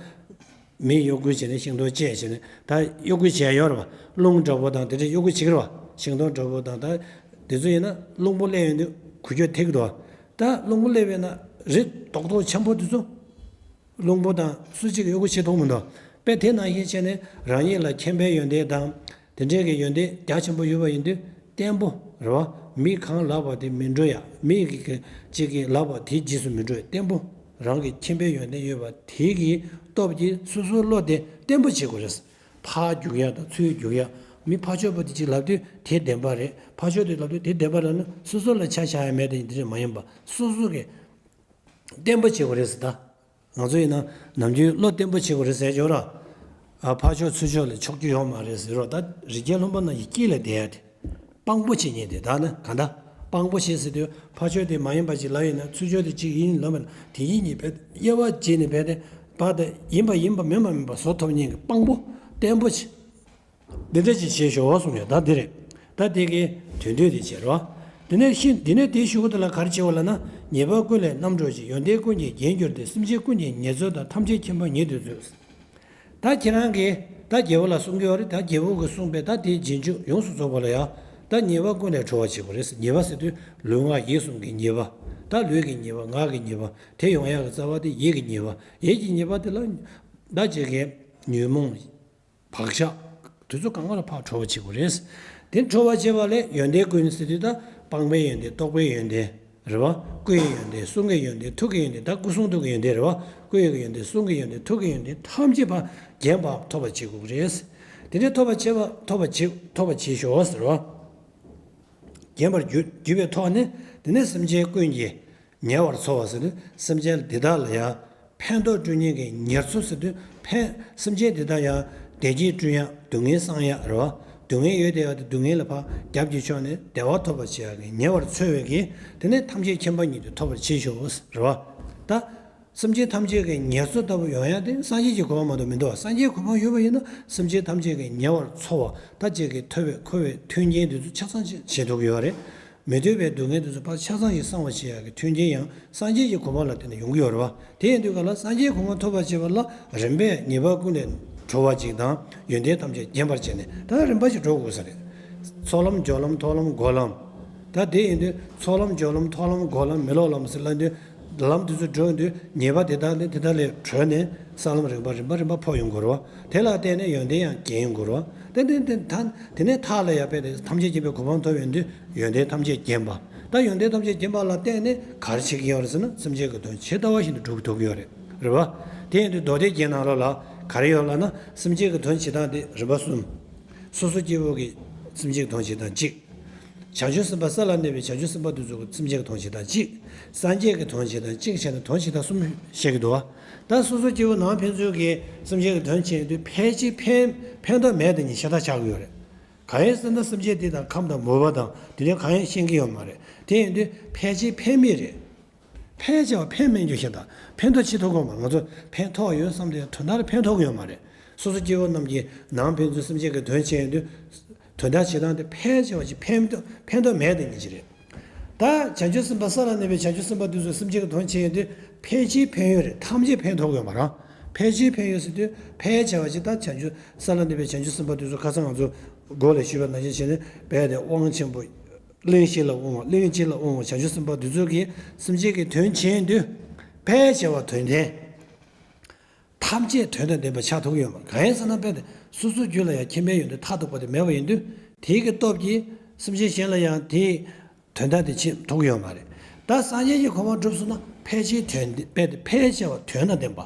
མིས་གཡོ་འགུལ་བྱས་ནས་ཤིང་སྡོང་བཅད་བྱས་ནས་ད་གཡོ་འགུལ་བྱས་ཡོད་རེད་བ། རླུང་འདྲ་པོ་དང་དེ་འདྲས་གཡོ་འགུལ་བྱེད་ཀྱི་རེད་བ། ཤིང་སྡོང་འདྲ་པོ་དང་ད་དེ་ཚོ་ཡིན་ན་རླུང་བུ་སླེབས་ཡོང་དུས་འགུལ་སྐྱོད་ཐེབས་ཀྱི་འདུག་བ། ད་རླུང་བུ་སླེབས་ཡོང་ན་རི་རྡོག་རྡོག་འཆམ་པོ་དེ་ཚོ་རླུང་བུ་དང་སུ་གཅིག་གིས་གཡོ་འགུལ་བྱེད་ཐུབ་མི་འདུག་དཔེ་དེ་ནང་བཞིན་བྱས་ནས་རང་ཉིད་ལ་མཁྱེན་པའི་ཡོན་ཏན་དང་། དེ་འདྲའི་གི་ཡོན་ཏན་རྒྱ་ཆེན་པོ་ཡོད་པ་ཡིན་དུས་བརྟན་པོ་རེད་བ། མི་གང་ལབ་པ་དེ་མི་འགྲོ་ཡ། མི་གི་གཅིག་གིས་ལབ་པ་དེའི་རྗེས་སུ་མི་འགྲོ་ཡ། བརྟན་པོ་རང་གི་མཁྱེན་པའི་ཡོན་ཏན་ཡོད་པ་དེ་གི་སྟོབས་ཀྱིས་སོ་སོའི་བློ་དེ་བརྟན་པོ་བྱེད་དགོས་རེད། ཕར་རྒྱུག་ཡ་དང་ཚུར་རྒྱུག་ཡ། མི་ཕར་ཕྱོགས་པ་དེ་གཅིག་ལབ་དུས་དེ་བདེན་པ་རེད། ཕར་ཕྱོགས་དེ་ལབ་དུས་དེ་བདེན་པ་རེད་ན་སོ་སོ་ལ་ཆ་བཞག་ཡ་མེད་དེ་འདི་འདྲ་མ་ཡིན་པ་སོ་སོ་གི་བརྟན་པོ་བྱེད་དགོས་རེད་ཟེར་ད། ང་ཚོ་ཡིན་ན་ནམ་རྒྱུན་བློ་བརྟན་པོ་བྱེད་དགོས་རེད་ཟེར་ཡོད་ར། ཨ། ཕར་ཕྱོགས་ཚུར་ཕྱོགས་ལ་ཕྱོགས་རྒྱུ་ཡོད་མ་རེད་ཟེར་རོ། ད་རི་རྒྱལ་ལྷུན་པོ་ནང་གི་དཀྱིལ་ལ་བསྡད་ཡ་དེ། དཔང་པོ་བྱེད་མཁན་དེ་ད་ནི་གང་ལྟར་དཔང་པོ་བྱེད་ཟེར་དུས་ཕར་ཕྱོགས་དེ་མ་ཡིན་པ་ཅིག་ལབ་ཡིན་ན་ཚུར་ཕྱོགས་དེ་གཅིག་ཡིན་ལབ་མིན་དེ་ཡིན་གཉིས་བེད་དབྱེ་བ་འབྱེད་ནས་བེད་དེ་བ་དེ་ཡིན་པ་ཡིན་པ་མིན་པ་མིན་པ་བཟོ་ཐུབ་མཁན་གྱི་དཔང་པོ་བརྟན་པོ་བྱེད། འདི་འདྲ་ཅིག་བྱེད་ཤོག་གསུངས་ཡོད། ད་འདི་རེད། ད་འདི་གི་དོན་དུ་འདི་བྱེད་རོགས། དེ་ནས་ཤི་འདི་ནས་དེའི་གཞུག་གུ་དེ་ལ་ག་རེ་བྱེད་པ་ལབ་ན། ཉེས་པ་ཀུན་ལས་རྣམ་གྲོལ་ཅིང་། ཡོན་ཏན་ཀུན་གྱི་རྒྱན་གྱུར་ཏེ། སེམས་ཅན་ཀུན་གྱི་ཉེར་འཚོ་དང་། ཐམས་ཅད་མཁྱེན་པ་ཉིད་དུ་མཛོད། ད་ཁྱེད་རང་གིས་ད་རྒྱལ་པོ་ལ་གསུང་གི་ཡོད་རེད། ད་རྒྱལ་པོ་གིས་གསུངས་པའི་ད་དེའི་རྗེས་འཇུག་ཡོངས་སུ་རྫོགས་པ་ལ་ཡང་ད་ཉེས་པ་ཀུན་ལས་གྲོལ་བར་བྱེད་དགོས་རེད། ཉེས་པ་ཟེར་དུས་ལུས་ངག་ཡིད་གསུམ་གྱི་ཉེས་པ། ད་ལུས་ཀྱི་ཉེས་པ། ངག་གི་ཉེས་པ། དེ་ཡོང་ཡག་གི་རྩ་བ་དེ་ཡིད་ཀྱི་ཉེས་པ། ཡིད་ཀྱི་ཉེས་པ་དེ་ལ་ད་ཅིག་གི་ཉོན་མོངས། བག་ཆགས། དེ་ཚོ་གང་ག་ལ་ཕར་གྲོལ་བ་བྱེད་དགོས་རེད། དེ་གྲོལ་བ་བྱེད་པ་ལས་ཡོན་ཏན་ཀུན་ཟེར་དུས་ད་སྤངས་པའི་ཡོན་ཏན། རྟོགས་པའི་ཡོན་ཏན་རེད་བ། སྐུ་ཡི་ཡོན་ཏན། གསུང་གི་ཡོན་ཏན། ཐུགས་ཀྱི་ཡོན་ཏན། ད་སྐུ་གསུང་ཐུགས་ཀྱི་ཡོན་ཏན་རེད་བ། སྐུ་ཡི་ཡོན་ཏན། གསུང་གི་ཡོན་ཏན། ཐུགས་ཀྱི་ཡོན་ཏན་ཐམས་ཅད་ཕར་རྒྱས་པ་ཐོབ་པ་བྱེད་དགོས་རེད། དེ་འདྲའི་ཐོབ་པ་བྱེད་པ་ཐོབ་པ་བྱེད་ཐོབ་པ་བྱེད་ཤོག་ཟེར་བ། རྒྱས་པར་གྱུར་གྱུར་པའི་ཐོག་ནས་དེ་ནས་སེམས་ཅན་ཀུན་གྱི་ཉེ་བར་འཚོ་བ་ཟེར་དུས་སེམས་ཅན་འདི་དག་ལ་ཡང་ཕན་ཐོགས་སྤྲོད་མཁན་གྱི་ཉེར་འཚོ་ཟེར་དུས་ཕན་སེམས་ཅན་འདི་དག་ཡང་བདེ་སྐྱིད་བསྐྲུན་ཡག་སྡུག་བསྔལ་སངས་ཡག་རེད་བ། སྡུག་བསྔལ་ཡོད་དེ་ཡག་དེ་སྡུག་བསྔལ་ལ་ཕར་རྒྱབ་ཀྱི་ཕྱོགས་ནས་བདེ་བ་ཐོབ་པར་བྱེད་ཡག་གི་ཉེ་བར་འཚོ་བའི་གི་དེ་ནས་ཐམས་ཅད་མཁྱེན་པ་ཉིད་དུ་ཐོབ་པར་བྱེད་ཤོག་རེད་བ། ད། སེམས་ཅན་ཐམས་ཅད་ཀྱི་ཉེར་འཚོ་ལྟ་བུ་ཡོང་ཡ་དེ་སངས་རྒྱས་ཀྱི་གོ་འཕང་མ་གཏོགས་མི་འདུག་སངས་རྒྱས་གོ་འཕང་ཡོད་པ་ཡིན་ན་སེམས་ཅན་ཐམས་ཅད་ཀྱི་ཉེ་བར་འཚོ་བ་ད་ཅིག་གི་ཐོབ་པའི་འཁོར་བའི་མཐུན་རྐྱེན་དེ་ཚོ་ཆ་ཚང་ཅིག་བྱེད་ཐུབ་ཀྱི་ཡོད་རེད། མི་འདོད་པའི་སྡུག་བསྔལ་དེ་ཚོ་ཕར་ཆ་ཚང་ཞིག་སངས་པར་བྱེད་ཡ་གི་མཐུན་རྐྱེན་ཡང་སངས་རྒྱས་ཀྱི་གོ་འཕང་ལ་བརྟེན་ནས་ཡོང་གི་ཡོད་རེད་བ། དེ་ཡིན་དུས་ག་ལ་སངས་རྒྱས་གོ་འཕང་ཐོབ་པར་བྱེད་པ་ལ་རིམ་པས་ཉེས་པ་ཀུན་ལས་གྲོལ་བ་ཅིག་དང་ཡོན་ཏན་ཐམས་ཅད་རྒྱས་པར་བྱས་ནས་ད་རིམ་པ་ཞིག་འགྲོ་དགོས་ས་རེད། ཚོགས་ལམ་སྦྱོར་ལམ་མཐོང་ལམ་སྒོམ་ལམ། ད་དེ་ཡིན་དུས་ཚོགས་ལམ་སྦྱོར་ལམ་མཐོང་ལམ་སྒོམ་ལམ་མི་སློབ་ལམ་ཟེར་ལབ་དུས། ལམ་དེ་ཚོ་འགྲོ་དུས་ཉེས་པ་དེ་དག་ནི་དེ་དག་ལས་གྲོལ་ནས་ས་ལམ་རིམ་པ་རིམ་པ་རིམ་པ་འཕོ་ཡོང་དགོས་རེད་བ། དེ་ལ་བརྟེན་ནས་ཡོན་ཏན་ཡང་རྒྱས་ཡོང་དགོས་རེད་བ། དེ་དེ་དེ་ད་དེ་ནས་མཐའ་ལ་ཡང་དཔེ་དེ་ཐམས་ཅད་མཁྱེན་པའི་གོ་འཕང་ཐོབ་ཡོང་དུས་ཡོན་ཏན་ཐམས་ཅད་མཁྱེན་པ། ད་ཡོན་ཏན་ཐམས་ཅད་མཁྱེན་པ་ལ་བརྟེན་ནས་ག་རེ་བྱེད་ཀྱི་ཡོད་རེད་ཟེར་ན། སེམས་ཅན་གྱི་དོན་ཇི་ལྟ་བ་བཞིན་དུ་སྒྲུབ་ཐུབ་ཀྱི་ཡོད་རེད། རེད་བ། དེ་ཡིན་དུས་མདོ་སྡེ་རྒྱན་ནང་ལོགས་ལ་ག་རེ་ཡོད་ལབ་ན། སེམས་ཅན་གྱི་དོན་བྱེད་སྟངས་དེ་རིམ་པ་གསུམ། སོ་སོ་སྐྱེ་བོ་གི་སེམས་ཅན་གྱི་དོན་བྱེད་སྟངས་གཅིག་བྱང་ཆུབ་སེམས་དཔའ་ས་ལ་གནས་པའི་བྱང་ཆུབ་སེམས་དཔའ་དེ་ཚོ་གི་སེམས་ཅན་གྱི་དོན་བྱེད་སྟངས་གཅིག་སངས་རྒྱས་ཀྱི་དོན་བྱེད་སྟངས་གཅིག་བྱས་ནས་དོན་བྱེད་སྟངས་གསུམ་བཤད་ཀྱི་འདུག་བ། ད་སོ་སོ་སྐྱེ་བོ་ནང་ཕན་ཚུན་གྱི་སེམས་ཅན་གྱི་དོན་བྱེད་དུས་ཕལ་ཆེར་ཕན་ཕན་ཐོགས་མེད་དེ་གཉིས་ཤ་སྟག་ཆགས་ཀྱི་ཡོད་རེད། གང་ཡིན་ཟེར་ན། སེམས་ཅན་དེ་དང་ཁམས་དང་མོས་པ་དང་དེ་འདྲའི་གང་ཡང་ཤེས་ཀྱི་ཡོད་མ་རེད། དེ་ཡིན་དུས་ཕལ་ཆེར་ཕན་མེད་རེད། ཕལ་ཆེ་བ་ཕན་མེད་རྒྱུ་ཞིག་དང་། ཕན་ཐོགས་ཅི་ཐུབ་ཀྱི་ཡོད་མ་རེད། ང་ཚོ་ཕན་ཐོགས་ཡོད་བསམ་དེ་དོན་དག་ལ་ཕན་ཐོགས་ཀྱི་ཡོད་མ་རེད། སོ་སོ་སྐྱེ་བོ་རྣམས་ཀྱིས་ནང་ཕན་ཚུན་སེམས་ཅན་གྱི་དོན་བྱས་ཡོང་དུས། དོན་དག་བྱེད་སྟངས་དེ་ཕལ་ཆེ་བ་ཞིག་ཕན་ཐོགས་ཕན་ཐོགས་མེད་དེ་ཉིད་ཅིག་རེད། ད་བྱང་ཆུབ་སེམས་དཔའ་ས་ལ་གནས་པའི་བྱང་ཆུབ་སེམས་དཔའ་དེ་ཚོས་སེམས་ཅན་གྱི་དོན་བྱས་ཡོང་དུས་ཕལ་ཆེར་ཕན་ཡོན་རེད། ཐམས་ཅད་ཕན་ཐོགས་ཀྱི་ཡོད་མ་རེད། ཕལ་ཆེར་ཕན་ཡོན་ཟེར་དུས་ཕལ་ཆེ་བ་ཞིག་ད་བྱང་ཆུབ་ས་ལ་གནས་པའི་བྱང་ཆུབ་སེམས་དཔའ་དེ་ཚོ་ཁ་སང་ང་ཚོ་མགོ་ལ་ཞུས་པ་ནང་བཞིན་བྱས་ནས་རྦད་དེ་དབང་ཆེན་པོ། གླིང་བཞི་ལ་དབང་བ། གླིང་གཅིག་ལ་དབང་བ་བྱང་ཆུབ་སེམས་དཔའ་འདི་ཚོ་གིས་སེམས་ཅན་གྱི་དོན་བྱེད་དུས་ཕལ་ཆེ་བ་དོན་ལྡན། ཐམས་ཅད་དོན་དང་ལྡན་པ་ཆགས་ཐུབ་ཀྱི་ཡོད་མ་རེད། གང་ཡིན་ཟེར་ན། དཔེ་དེ་སོ་སོའི་རྒྱུད་ལ་ཡང་ཁེ་ཕན་ཡོད་དེ་མཐར་ཐུག་པ་དེ་མེད་པ་ཡིན་དུས། དེའི་གི་སྟོབས་ཀྱིས་སེམས་ཅན་གཞན་ལ་ཡང་དེའི་དོན་དག་དེ་བྱེད་ཐུབ་ཀྱི་ཡོད་མ་རེད། ད་སངས་རྒྱས་ཀྱི་གོ་འཕང་སྒྲུབ་སོང་ན་ཕལ་ཆེར་དོན་དཔེ་དེ་ཕལ་ཆེ་བ་དོན་དང་ལྡན་པ།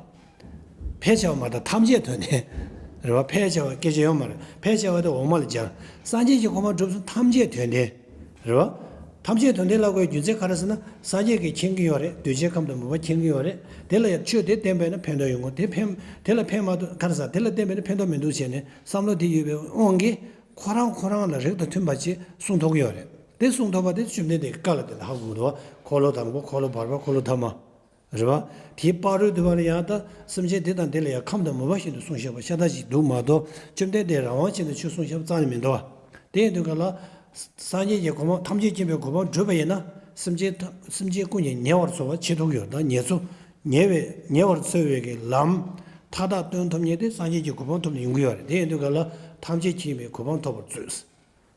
ཕལ་ཆེ་བ་མ་གཏོགས་ཐམས་ཅད་དོན་ལྡན། རེད་བ། ཕལ་ཆེ་བ་སྐད་ཆ་ཡོད་མ་རེད། ཕལ་ཆེ་བ་དེ་འོག་མ་ལ་སྦྱར། སངས་རྒྱས་ཀྱི་གོ་འཕང་སྒྲུབ་སོང་ཐམས་ཅད་དོན་ལྡན། རེད་བ། ཐམས་ཅད་དོན་ལྡན་ལབ་དགོས་རྒྱུ་མཚན་ག་རེ་ཟེར་ན། སངས་རྒྱས་ཀྱིས་མཁྱེན་གྱི་ཡོད་རེད། འདུས་བྱས་ཁམས་དང་མོས་པ་མཁྱེན་གྱི་ཡོད་རེད། དེ་ལ་ཡང་ཆོས་དེ་བསྟན་པས་ན་ཕན་ཐོགས་ཡོང་གི། དེ་ཕན། དེ་ལ་ཕན་མ་ཐོགས། ག་རེ་ཟེར། དེ་ལ་བརྟེན་པས་ན་ཕན་ཐོགས་མི་འདུག་བྱས་ནས་བསམ་བློ་དེ་ཡོད་པའི་དབང་གིས་ཁོ་རང་ཁོ་རང་ལ་རིགས་དང་མཐུན་པ་ཅིག་གསུང་ཐུབ་ཀྱི་ཡོད་རེད། དེ་གསུང་ཐུབ་པ་དེ་བཅོམ་ལྡན་འདས་ཀྱི་བཀའ་ལ་བརྟེན་ནས་ཧ་གོ་གི་འདུག་བ། འཁོར་ལོ་དང་པོ། འཁོར་ལོ་བར་པ། འཁོར་ལོ་ཐ་མ། རེད་བ། དེའི་བར་དུ་བ་ལ་ཡང་ད་སེམས་ཅན་དེ་དང་དེ་ལ་ཡང་ཁམས་དང་མོས་པ་བཞིན་དུ་གསུངས་བཞག་པ་ཤ་སྟག་ཅིག་འདུག་མ་གཏོགས། བཅོམ་ལྡན་འདས་རང་དབང་བྱས་ནས་ཆོས་གསུངས་བཞག་པ་རྩ་ནས་མི་འདུག་བ། དེ་ཡིན་དུས་ག་ལ། སངས་རྒྱས་ཀྱི་གོ་འཕང་། ཐམས་ཅད་མཁྱེན་པའི་གོ་འཕང་སྒྲུབ་པ་ཡིན་ན། སེམས་ཅན་ཐམས། སེམས་ཅན་ཀུན་གྱི་ཉེ་བར་འཚོ་བ་བྱེད་ཐུབ་ཀྱི་ཡོད། ད་ཉེ་ཚོ། ཉེ་བའི། ཉེ་བར་འཚོ་བའི་གི་ལམ་མཐའ་དག་སྟོན་ཐུབ་མཁན་དེ་སངས་རྒྱས་ཀྱི་གོ་འཕང་ཐོབ་ནས་ཡོང་གི་ཡོད་རེད། དེ་ཡིན་དུས་ག་ལ། ཐམས་ཅད་མཁྱེན་པའི་གོ་འཕང་ཐོབ་པར་མཛོད།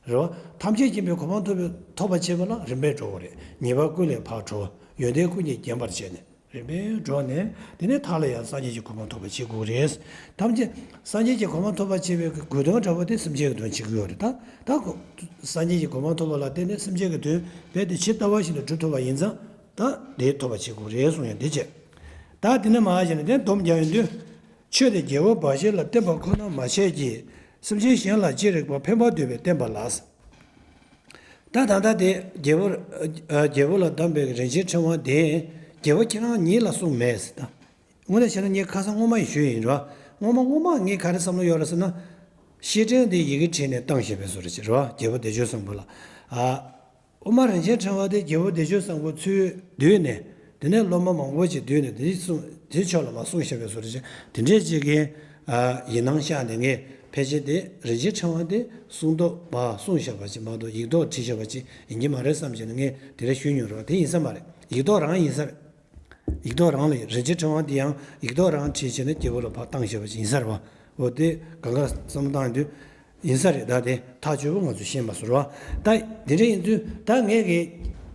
རེད་བ། ཐམས་ཅད་མཁྱེན་པའི་གོ་འཕང་ཐོབ་པའི། ཐོབ་པར་བྱེད་པ་ལ་རིམ་པས་འགྲོ་བ་རེད། ཉེས་པ་ཀུན་ལས་ཕར་གྲོལ་བ། ཡོན་ཏན་ཀུན་གྱིས་བརྒྱན་པར་བྱས་ནས་རིམ་པས་འགྲོ་ནས། དེ་ནས་མཐའ་ལ་ཡང་སངས་རྒྱས་ཀྱི་གོ་འཕང་ཐོབ་པར་བྱེད་དགོས་རེད། ཐམས་ཅད་སངས་རྒྱས་ཀྱི་གོ་འཕང་ཐོབ་པར་བྱེད་པའི་དགོས་དོན་འདྲ་བོ་དེ་སེམས་ཅན་གྱི་དོན་བྱེད་དགོས་ཡོད་རེད། ད་ད་གོ། སངས་རྒྱས་ཀྱི་གོ་འཕང་ཐོབ་པ་ལ་བརྟེན་ནས་སེམས་ཅན་གྱི་དོན་རྦད་དེ་ཇི་ལྟ་བ་བཞིན་དུ་སྒྲུབ་ཐུབ་པ་ཡིན་ཙང་། ད་དེ་ཐོབ་པར་བྱེད་དགོས་རེད་གསུངས་ཡོད། འདི་བྱས། ད་དེ་ནས་མར་བྱས་ནས་དེ་སྡོམ་རྒྱག་ཡོང་དུས། ཆོས་དེ་རྒྱལ་པོ་འབའ་ཞིག་ལ་བསྟན་པ་ཁོ་ན་མ་བྱས་ཀྱི། སེམས་ཅན་གཞན་ལ་ཅི་རིགས་པ་ཕན་པར་འདོད་པས་བསྟན་པ་ལགས། ད་ད་ལྟ་དེ་རྒྱལ་པོ། ཨ། རྒྱལ་པོ་ལ་གདམས་པའི་རིན་ཆེན་ཕྲེང་བ་དེ་རྒྱལ་པོ་ཁྱེད་རང་ཉིད་ལ་གསུངས་མེད་ཟེར། ད་དངོས་གནས་བྱས་ན་ངས་ཁ་སང་སྔོན་མ་ཡང་ཞུས་ཡིན་ར། སྔོན་མ་སྔོན་མ་ངས་ག་རེ་བསམ་བློ་ཡོད་རེད་ཟེར་ན། བཤེས་སྤྲིང་དེ་ཡི་གེ་བྲིས་ནས་བཏང་བཞག་པའི་བཟོ་འདྲ་ཅིག་རེད་བ། རྒྱལ་པོ་བདེ་སྤྱོད་བཟང་པོ་ལ། ཨ། དབུ་མ་རིན་ཆེན་ཕྲེང་བ་དེ་རྒྱལ་པོ་བདེ་སྤྱོད་བཟང་པོ་ཚུར་བསྡུས་ནས། དེ་ནས་སློབ་མ་མང་པོ་ཅིག་བསྡུས་ནས་དེ་གསུངས། དེ་ཕྱོགས་ལ་མར་གསུངས་བཞག་པའི་བཟོ་འདྲ་ཅིག་དེ་འདྲས་ཅིག་གི། ཨ། ཡིག་ནང་བཞག་ནས། ངས་ཕལ་ཆེར་དེ་རིན་ཆེན་ཕྲེང་བ་དེ་གསུང་ཐོག་མར་གསུངས་བཞག་པ་ཅིག་མ་གཏོགས། ཡིག་ཐོག་བྲིས་བཞག་པ་ཅིག་ཡིན་གྱི་མ་རེད་བསམ་བྱས་ནས་ངས་དེ་འདྲ་ཞུས་མྱོང་རེད་བ། དེ་ཡིན་ས་མ་རེད། ཡིག་ཐོག་རང་ཡིན་ས་རེད། ཡིག་ཐོག་རང་ལ། རིན་ཆེན་ཕྲེང་བ་འདི་ཡང་ཡིག་ཐོག་རང་བྲིས་བྱས་ནས་རྒྱལ་པོ་ལ་ཕར་བཏང་བཞག་པ་ཅིག་ཡིན་ས་རེད་བ། འོ། དེ་གང་ག་བསམ་བློ་བཏང་དུས་ཡིན་ས་རེད། ད་དེ་ཐག་ཆོད་པོ་ང་ཚོས་ཤེས་མ་སོང་རེད་བ། ད་དེ་འདྲ་ཡིན་དུས་ད་ངས་གི་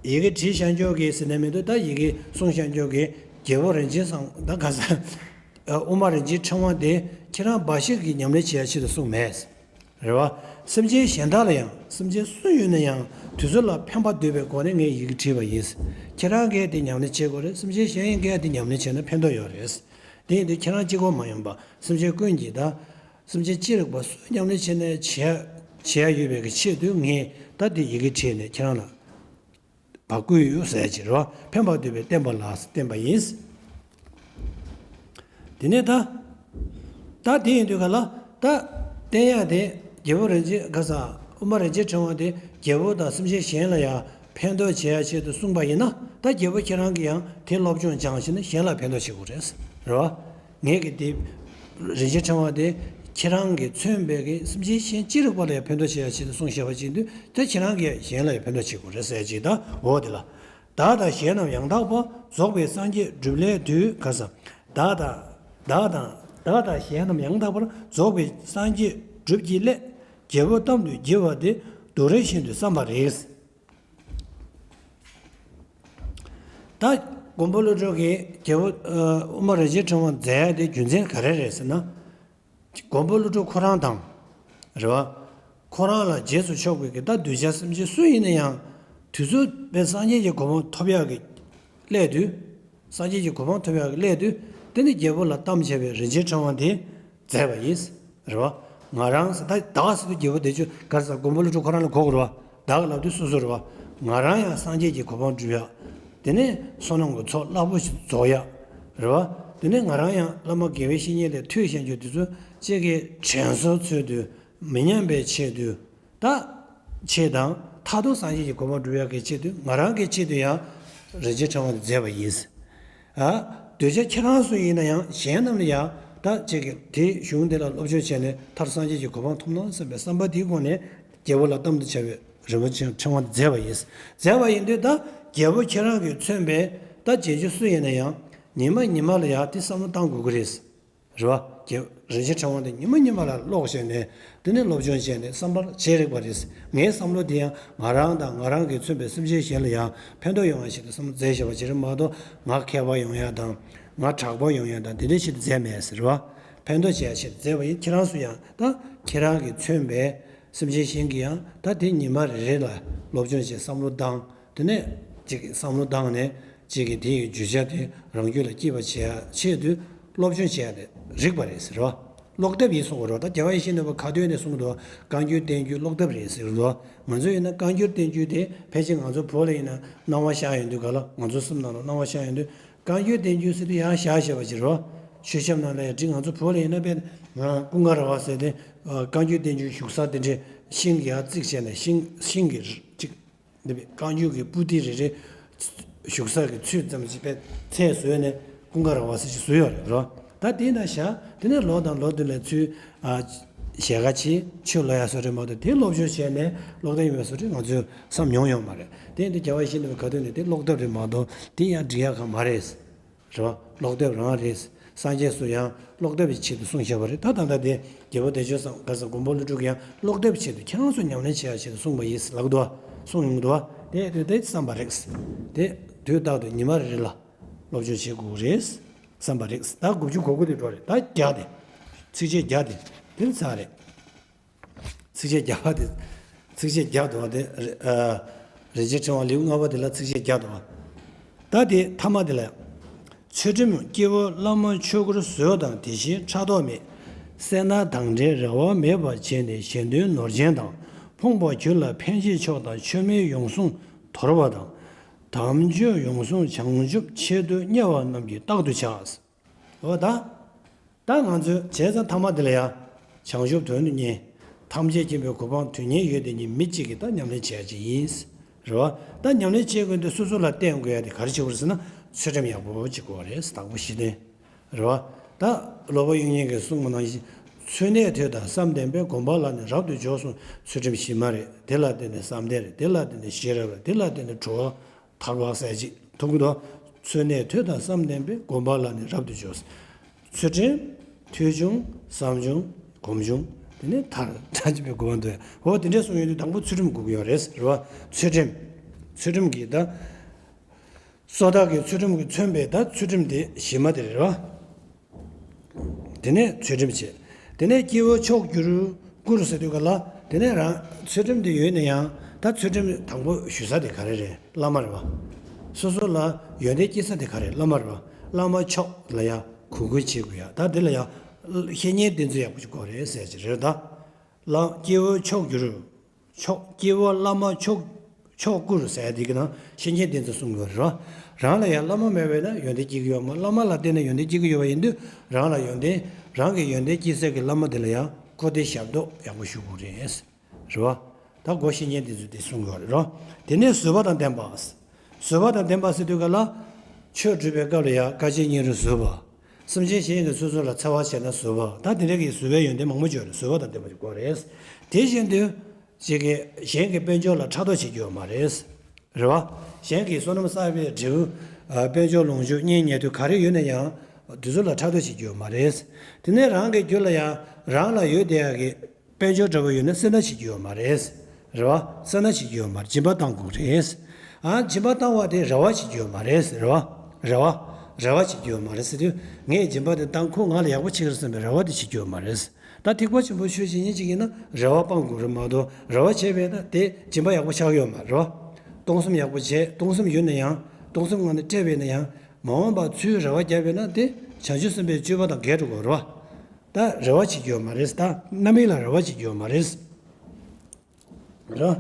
ཡི་གེ་བྲིས་བཞག་ཀྱོག་གི་ཟེར་ནས་མི་འདུག་ད་ཡི་གེ་གསུངས་བཞག་ཀྱོག་གི་རྒྱལ་པོ་རིན་ཆེན་བཟང་། ད་ག་ས། དབུ་མ་རིན་ཆེན་ཕྲེང་བ་དེ་ཁྱེད་རང་འབའ་ཞིག་གིས་ཉམས་ལེན་བྱེད་ཡ་ཆེད་དུ་གསུངས་མེད། རེད་བ། སེམས་ཅན་གཞན་དག་ལ་ཡང་། སེམས་ཅན་སུ་ཡིན་ན་ཡང་དུས་ཚོད་ལ་ཕན་པ་འདོད་པའི་སྒོ་ནས་ངས་ཡི་གེ་བྲིས་པ་ཡིན། ཁྱེད་རང་གིས་དེ་ཉམས་ལེན་བྱེད་དགོས་རེད། སེམས་ཅན་གཞན་གྱིས་དེ་ཉམས་ལེན་བྱས་ན་ཕན་ཐོགས་ཡོད་རེད། དེ་ཡིན་དུས་ཁྱེད་རང་གཅིག་པོ་མ་ཡིན་པ་སེམས་ཅན་ཀུན་གྱིས། ད་སེམས་ཅན་ཅི་རིགས་པ་སུས་ཉམས་ལེན་བྱས་ན་བྱེད་ཡ། བྱེད་ཡ་ཡོད་པའི་གི་ཆེད་དུ་ངས་ད་དེ་ཡི་གེ་བྲིས་ནས་ཁྱེད་རང་ལ་ཕར་བསྐུར་ཡོད་ཟེར་གྱི་རེད་བ། ཕན་པ་འདོད་པས་བསྟན་པ་ལགས། བསྟན་པ་ཡིན། དེ་ནས་ད། ད་དེ་ཡིན་དུས་ག་ལ། ད་བསྟན་ཡ་དེ་རྒྱལ་པོ་རིན་ཆེན། ག་ས། དབུ་མ་རིན་ཆེན་ཕྲེང་བ་དེ་རྒྱལ་པོ་དང་སེམས་ཅན་གཞན་ལ་ཡང་ཕན་ཐོགས་བྱེད་ཡ་ཆེད་དུ་གསུངས་པ་ཡིན་ན། ད་རྒྱལ་པོ་ཁྱེད་རང་གིས་ཡང་དེ་སློབ་སྦྱོང་སྦྱངས་བྱས་ནས་གཞན་ལ་ཕན་ཐོགས་བྱེད་དགོས་རེད། རེད་བ། ངས་གི་དེ་རིན་ཆེན་ཕྲེང་བ་དེ་ཁྱེད་རང་གིས་མཚོན་པའི་གི་སེམས་ཅན་གཞན་ཅི་རིགས་པ་ལ་ཡང་ཕན་ཐོགས་བྱེད་ཡ་ཆེད་དུ་གསུངས་བཞག་པ་ཅིག་ཡིན་དུས། དེ་ཁྱེད་རང་གིས་གཞན་ལ་ཡང་ཕན་ཐོགས་བྱེད་དགོས་རེད་ཟེར་ཅིག་ད་འོ་དེ་ལ། བདག་དང་གཞན་རྣམས་ཡང་དག་པ། རྫོགས་པའི་སངས་རྒྱས་སྒྲུབ་སླད་དུ། ག་ས། བདག་དང་། བདག་དང་། བདག་དང་གཞན་རྣམས་ཡང་དག་པར། རྫོགས་པའི་སངས་རྒྱས་སྒྲུབ་ཀྱི་སླད། རྒྱལ་པོ་གཏམ་དུ་བགྱི་བ་དེ། དུ་རེ་བཞིན་དུ་བསམ་པ་རེད། ད་ མགོན་པོ་ཀླུ་སྒྲུབ་ཀྱིས་རྒྱལ་པོ་ཨ་དབུ་མ་རིན་ཆེན་ཕྲེང་བ་མཛད་ཡ་དེ་རྒྱུ་མཚན་ག་རེ་རེད་ཟེར་ན། མགོན་པོ་ཀླུ་སྒྲུབ་ཁོ་རང་དང་། རེད་བ། ཁོ་རང་ལ་རྗེས་སུ་ཕྱོགས་པའི་གི་ད་གདུལ་བྱ་སེམས་ཅན་སུ་ཡིན་ན་ཡང་། དུས་ཚོད་དཔེ་སངས་རྒྱས་ཀྱི་གོ་འཕང་ཐོབ་ཡག་གི་སླད་དུ། སངས་རྒྱས་ཀྱི་གོ་འཕང་ཐོབ་ཡག་གི་སླད་དུ། དེ་ནི་རྒྱལ་པོ་ལ་གཏམས་བྱས་པའི་རིན་ཆེན་ཕྲེང་བ་དེ་མཛད་པ་ཡིན། རེད་བ། ང་རང་ད་བདག་ཟེར་དུས་རྒྱལ་པོ་བདེ་སྤྱོད་ག་རེ་ཟེར་མགོན་པོ་ཀླུ་སྒྲུབ་ཁོ་རང་ལ་གོ་དགོས་རེད་བ། བདག་ལབ་དུས་སོ་སོ་རེད་བ། ང་རང་ཡང་སངས་རྒྱས་ཀྱི་གོ་འཕང་སྒྲུབ་ཡག་དེ་ནས་བསོད་ནམས་ཀྱི་ཚོགས་རླབས་པོ་ཆེ་རྫོགས་ཡག་རེད་བ། དེ་ནས་ང་རང་ཡང་བླ་མ་དགེ་བའི་བཤེས་གཉེན་ལས་ཐོས་བཤད་རྒྱུ་དེ་ཚོ་གཅིག་གི་དྲན་གསོ་འཚོལ་དུས་མི་ཉམས་པའི་ཆེད་དུ་ད་ཆེད་དང་མཐར་ཐུག་སངས་རྒྱས་ཀྱི་གོ་འཕང་སྒྲུབ་ཡག་གི་ཆེད་དུ་ང་རང་གི་ཆེད་དུ་ཡང་རིན་ཆེན་ཕྲེང་བ་འདི་མཛད་པ་ཡིན། ཨ། གདུལ་བྱ་ཁྱེད་རང་སུ་ཡིན་ན་ཡང་གཞན་རྣམས་ལ་ཡང་ད་གཅིག་གི་དེའི་གཞུང་འདི་ལ་སློབ་སྦྱོང་བྱས་ནས་མཐར་སངས་རྒྱས་ཀྱི་གོ་འཕང་ཐོབ་ན་བསམ་པའི་བསམ་པ་དེའི་སྒོ་ནས། རྒྱལ་པོ་ལ་གཏམ་དུ་བྱ་བའི་རིན་པོ་ཆེ་ཕྲེང་བ་མཛད་པ་ཡིན། མཛད་པ་ཡིན་དུས་ད་རྒྱལ་པོ་ཁྱེད་རང་གིས་མཚོན་པའི་ད་རྗེས་འཇུག་སུ་ཡིན་ན་ཡང་ཉི་མ་ཉི་མ་ལ་ཡང་དེ་བསམ་བློ་བཏང་དགོས་ཀྱི་རེད། རེད་བ། རྒྱལ་རིན་ཆེན་ཕྲེང་བ་དེ་ཉི་མ་ཉི་མ་ལ་ཀློག་བྱས་ནས་དེ་ནས་སློབ་སྦྱོང་བྱས་ནས་བསམ་པར་བྱེད་རིགས་པ་རེད། ངའི་བསམ་བློ་དེ་ཡང་ང་རང་དང་ང་རང་གིས་མཚོན་པའི་སེམས་ཅན་གཞན་ལ་ཡང་ཕན་ཐོགས་ཡོང་བ་ཞིག་ཏུ་བསམ་བློ་མཛད་བཞག་པ་ཅིག་རེད་མ་གཏོགས་ང་མཁས་པ་ཡོང་ཡ་དང་ང་དྲག་པོ་ཡོང་ཡ་དང་དེ་འདྲའི་ཆེད་དུ་མཛད་མེད་ཟེར་བ། ཕན་ཐོགས་བྱེད་ཡ་ཆེད་དུ་མཛད་པ་ཡིན། ཁྱེད་རང་ཚོ་ཡང་ད་ཁྱེད་རང་གིས་མཚོན་པའི་སེམས་ཅན་གཞན་གྱིས་ཡང་ད་དེ་ཉི་མ་རེ་རེ་ལ་སློབ་སྦྱོང་བྱས་བསམ་བློ་བཏང་། དེ་ནས་གཅིག་གིས་བསམ་བློ་བཏང་ནས་གཅིག་གིས་དེ་ཡི་བརྗོད་བྱ་དེ་རང་རྒྱུད་ལ་སྐྱེས་པ་བྱེད་ཡ་ཆེད་དུ་སློབ་སྦྱོང་བྱེད་ཡ་དེ་རིགས་པ་རེད་ཟེར་བ། ཀློག་དེབ་ཡིན་གསུང་གི་རེད། ད་རྒྱལ་བ་ཡིད་བཞིན་ནོར་བུ་ཁ་ཏོན་ནས་གསུང་གི་འདུག་བཀའ་འགྱུར་བསྟན་འགྱུར་ཀློག་དེབ་རེད་ཟེར་གི་འདུག་ང་ཚོ་ཡིན་ན་བཀའ་འགྱུར་བསྟན་འགྱུར་དེ་ཕལ་ཆེར་ང་ཚོ་བོད་ལ་ཡིན་ན་སྣང་བ་ཤར་ཡོང་དུས་ག་ལ་ང་ཚོ་སེམས་ནང་ལ་སྣང་བ་ཤར་ཡོང་དུས། བཀའ་འགྱུར་བསྟན་འགྱུར་ཟེར་དུས་ཡང་བཞག་བཞག་པ་ཅིག་རེད་བ། ཆོས་ཞབས་ནང་ལ་ཡང་བྲིས། ང་ཚོ་བོད་ལ་ཡིན་ན་དཔེ་ང་ཀུན་དགའ་ར་བ་ཟེར་ཏེ་བཀའ་འགྱུར་བསྟན་འགྱུར་བཞུགས་ས་དེ་འདྲའི་ཤིང་གི་ཡར་བརྩིགས་བྱས་ནས་ཤིང་ཤིང་གི་གཅིག་འདི་བཀའ་འགྱུར་གྱི་པོ་ཏི་རེ་རེ་བཞུགས་ས་གི་ཚུལ་ཙམ་ཞིག་དཔེ་ཚད་བཟོས་ནས་ཀུན་དགའ་ར་བ་ཟེར་ཞིག་བཟོས་ཡོད་རེད་བ། ད་དེ་ན་བཞག་དེ་ནས་ལོ་དང་ལོ་དེ་ལ་ཚུལ་ཞལ་ཁ་ཕྱེ་ཆོས་ལོ་ཡ་སོ་རེད་མ་གཏོགས་དེ་སློབ་སྦྱོང་བྱས་ནས་ཀློག་དེབ་ཡིན་པའི་བཟོ་འདྲ་ང་ཚོས་བསམ་མྱོང་ཡོད་མ་རེད། དེ་ཡིན་དུས་རྒྱལ་བ་ཡིད་བཞིན་ནོར་བུའི་ཁ་ཏོན་ནས་དེ་ཀློག་དེབ་རེད་མ་གཏོགས་དེ་ཡང་འབྲི་ཡག་གང་མ་རེད། རེད་བ། ཀློག་དེབ་རང་རེད། སངས་རྒྱས་སུ་ཡང་ཀློག་དེབ་ཀྱི་ཆེད་དུ་གསུངས་བཞག་པ་རེད། ད་ད་ལྟ་དེ་རྒྱལ་པོ་བདེ་སྤྱོད་སམ་ག་ས་མགོན་པོ་ཀླུ་སྒྲུབ་ཀྱིས་ཡང་ཀློག་དེབ་ཆེད་དུ་ཁྱེད་རང་ཚོ་ཉམས་ལེན་བྱེད་ཡག་ཆེད་དུ་གསུངས་པ་ཡིན་ལབ་འདུག་བ། གསུངས་ཡོང་གི་འདུག་བ། དེ་དེ་དེ་བསམ་པ་རེད། དེ་དུས་རྟག་ཏུ་ཉི་མ་རེ་རེ་ལ་སློབ་སྦྱོང་བྱེད་དགོས་རེད་བསམ་པ་རེད། ད་དགུ་བཅུ་གོ་དགུ་དེ་འགྲོ་རེད། ད་བརྒྱ་དེ། ཚིགས་བཅད་བརྒྱ་དེ་དེ་ཚར་རེད། ཚིགས་བཅད་བརྒྱ་པ་དེ། ཚིགས་བཅད་བརྒྱ་འདུག་བ་དེ། ཨ། རིན་ཆེན་ཕྲེང་བ་ལེའུ་ལྔ་པ་དེ་ལ་ཚིགས་བཅད་བརྒྱ་འདུག་བ། ད་དེ་ཐ་མ་དེ་ལ། ཚུལ་ཁྲིམས་སྐྱེས་བུ་བླ་མ་ཆོས་སྐུར་བཟོད་དང་དེ་བཞིན་ཕྲག་དོག་མེད། སེར་སྣ་དང་འབྲེལ་རེ་བ་མེད་པར་བྱས་ནས་གཞན་དོན་ནོར་ཅན་དང་ཕོངས་པ་རྒྱུད་ལ་ཕན་བྱེད་ཕྱོགས་དང་ཆོས་མིན་ཡོངས་སུ་དོར་བ་དང་། དམ་ཆོས་ཡོངས་སུ་བྱང་ཆུབ་ཆེད་དུ་དམྱལ་བ་རྣམས་ཀྱིས་རྟག་ཏུ་བྱ། འོ་ད། ད་ང་ཚོས་བྱས་ཙང་ཐ་མ་འདི་ལ་ཡང་། བྱང་ཆུབ་དོན་དུ་གཉེར། ཐམས་ཅད་མཁྱེན་པའི་གོ་འཕང་དོན་གཉེར་ཡོད་དེ་ཉིད་མི་གཅིག་གིས་ད་ཉམས་ལེན་བྱེད་ཡ་ཅིག་ཡིན། རེད་བ། ད་ཉམས་ལེན་བྱེད་དགོས་འདི་སོ་སོ་ལ་བསྟེན་དགོས་ཡ་དེ་ག་རེ་བྱེད་དགོས་རེད་ཟེར་ན་ཚུལ་ཁྲིམས་ཡག་པོ་བྱེད་དགོས་རེད། དང་པོ་གཞི་རྟེན། རེད་བ། ད་སློབ་དཔོན་དབྱིག་གཉེན་གྱིས་གསུངས་པ་ནང་བཞིན། ཚུལ་གནས་ཐོས་དང་བསམ་ལྡན་པས། སྒོམ་པ་ལ་ནི་རབ་ཏུ་འཇོག་གསུངས། ཚུལ་ཁྲིམས་གཞི་མ་རེད། དེ་ལ་བརྟེན་ནས་བསམ་གཏན་རེད། དེ་ལ་བརྟེན་ནས་ཤེས་རབ་རེད། དེ་ལ་བརྟེན་ནས་གྲོལ་བ། ཐར་པ་ཟེར་ཅིག་ཐུག་གི་འདུག་ཚུལ་གནས་ཐོས་དང་བསམ་ལྡན་པས། སྒོམ་པ་ལ་ནི་རབ་ཏུ་འཇོག་ཚུལ་ཁྲིམས། ཐོས་བྱུང་། བསམ་བྱུང་། སྒོམ་བྱུང་། དེ་ནས་ཐར། ཐར་ཕྱིན་པའི་གོ་འཕང་དུ། འོ་དེ་འདྲ་གསུངས་ཡོད་དུས་དང་པོ་ཚུལ་ཁྲིམས་དགོས་ཀྱི་ཡོད་རེད། རེད་བ། ཚུལ་ཁྲིམས། ཚུལ་ཁྲིམས་ཀྱི་ད། སོ་ཐར་གྱི་ཚུལ་ཁྲིམས་ཀྱིས་མཚོན་པའི་ད་ཚུལ་ཁྲིམས་དེ་གཞི་མ་དེ་རེད་བ། དེ་ནས་ཚུལ་ཁྲིམས་བྱེད། དེ་ནས་སྐྱེ་བོ་མཆོག་གྱུར་བཀུར་ཟེར་དུས་ག་ལ། དེ་ནས་རང་ཚུལ་ཁྲིམས་དེ་ཡོད་ན་ཡང་ད་ཚུལ་ཁྲིམས་དང་པོ་ཞུ་ས་དེ་ག་རེ་རེད། བླ་མ་རེད་བ། སོ་སོ་ལ་ཡོན་ཏན་སྐྱེ་ས་དེ་ག་རེ་བླ་མ་རེད་བ། བླ་མ་མཆོག་ལ་ཡང་གུས་བཀུར་བྱེད་དགོས་ཡ། ད་དེ་ལ་ཡང་བཤེས་གཉེན་བསྟེན་ཚུལ་ཡག་པོ་ཞིག་དགོས་རེད་ཟེར་གྱི་རེད་ད། བླ་སྐྱེ་བོ་མཆོག་གྱུར། མཆོག་སྐྱེ་བོ་བླ་མ་མཆོག་མཆོག་བཀུར་ཟེར་ཡ་དེ་གི་ནང་བཤེས་གཉེན་བསྟེན་ཚུལ་གསུང་གི་ཡོད་རེད་བ། རང་ལ་ཡང་བླ་མ་མེད་པས་ན་ཡོན་ཏན་སྐྱེ་གི་ཡོད་མ། བླ་མ་ལ་བརྟེན་ནས་ཡོན་ཏན་སྐྱེ་གི་ཡོད་པ་ཡིན་དུས་རང་ལ་ཡོན་ཏན་རང་གི་ཡོན་ཏན་སྐྱེ་སའི་གི་བླ་མ་དེ་ལ་ཡང་གོ་བདེ་ཞབས་ཏོག་ཡག་པོ་ཞུ་དགོས་རེད། རེད་བ། ད་གོ་བཤེས་གཉེན་བསྟེན་ཚུལ་དེ་གསུང་གི་ཡོད་རེད་བ། དེ་ནས་བཟོད་པ་དང་ལྡན་པ། བཟོད་པ་དང་ལྡན་པ་ཟེར་དུས་ག་ལ། ཆོས་སྒྲུབ་པའི་སྐབས་ལ་ཡང་དཀའ་སྤྱད་སྙིང་རུས་བཟོད་པ། སེམས་ཅན་གཞན་གྱིས་སོ་སོ་ལ་འཚེ་བ་བྱས་ན་བཟོད་པ། ད་དེ་འདྲ་གི་བཟོད་པའི་ཡོན་ཏན་མང་པོ་ཡོད་རེད། བཟོད་པ་དང་ལྡན་པ་ཞིག་དགོས་རེད། དེ་བཞིན་དུ། ཅིག་གིས་གཞན་གྱི་དཔལ་འབྱོར་ལ་ཕྲག་དོག་བྱེད་རྒྱུ་ཡོད་མ་རེད། རེད་བ། གཞན་གྱི་བསོད་ནམས་བསགས་པའི་འབྲས་བུ། ཨ། དཔལ་འབྱོར་ལོངས་སྤྱོད་གཉེན་ཉེ་དུ་ག་རེ་ཡོད་ན་ཡང་། དེ་ཚོ་ལ་ཕྲག་དོག་བྱེད་རྒྱུ་ཡོད་མ་རེད། དེ་ནས་རང་གི་རྒྱུད་ལ་ཡང་རང་ལ་ཡོད་བསྡད་ཡག་གི་དཔལ་འབྱོར་འདྲ་བོ་ཡོད་ན་སེར་སྣ་བྱེད་རྒྱུ་ཡོད་མ་རེད། རེད་བ། སེར་སྣ་བྱེད་རྒྱུ་ཡོད་མ་རེད། སྦྱིན་པ་བཏང་དགོས་རེད། ཨ། སྦྱིན་པ་བཏང་བ་དེ་རེ་བ་བྱེད་རྒྱུ་ཡོད་མ་རེད། རེད་བ། རེ་བ། རེ་བ་བྱེད་རྒྱུ་ཡོད་མ་རེད་ཟེར་དུས། ངས་སྦྱིན་པ་དེ་བཏང་། ཁོས་ང་ལ་ཡག་པོ་བྱེད་ཀྱི་རེད་བསམ་པའི་རེ་བ་དེ་བྱེད་རྒྱུ་ཡོད་མ་རེད། ད་ཐེག་པ་ཆེན་པོའི་ཆོས་བྱེད་མཁན་ཅིག་ཡིན་ན་རེ་བ་སྤང་དགོས་རེད་མ་གཏོགས། རེ་བ་བྱས་པས་ན་དེ་སྦྱིན་པ་ཡག་པོ་ཆགས་ཡོད་མ་རེད་བ། གཏོང་སེམས་ཡག་པོ་བྱས། གཏོང་སེམས་ཡོད་ན་ཡང་། གཏོང་སེམས་ངང་ནས་སྤྲད་པས་ན་ཡང་། མ་འོངས་པར་ཚུར་རེ་བ་བརྒྱབ་པས་ན་དེ་བྱང་ཆུབ་སེམས་དཔའི་སྤྱོད་པ་དང་འགལ་འགྲོ་གི་རེད་བ། ད་རེ་བ་བྱེད་རྒྱུ་ཡོད་མ་རེད། ད་རྣམ་སྨིན་ལ་རེ་བ་བྱེད་རྒྱུ་ཡོད་མ་རེད། རེད་བ།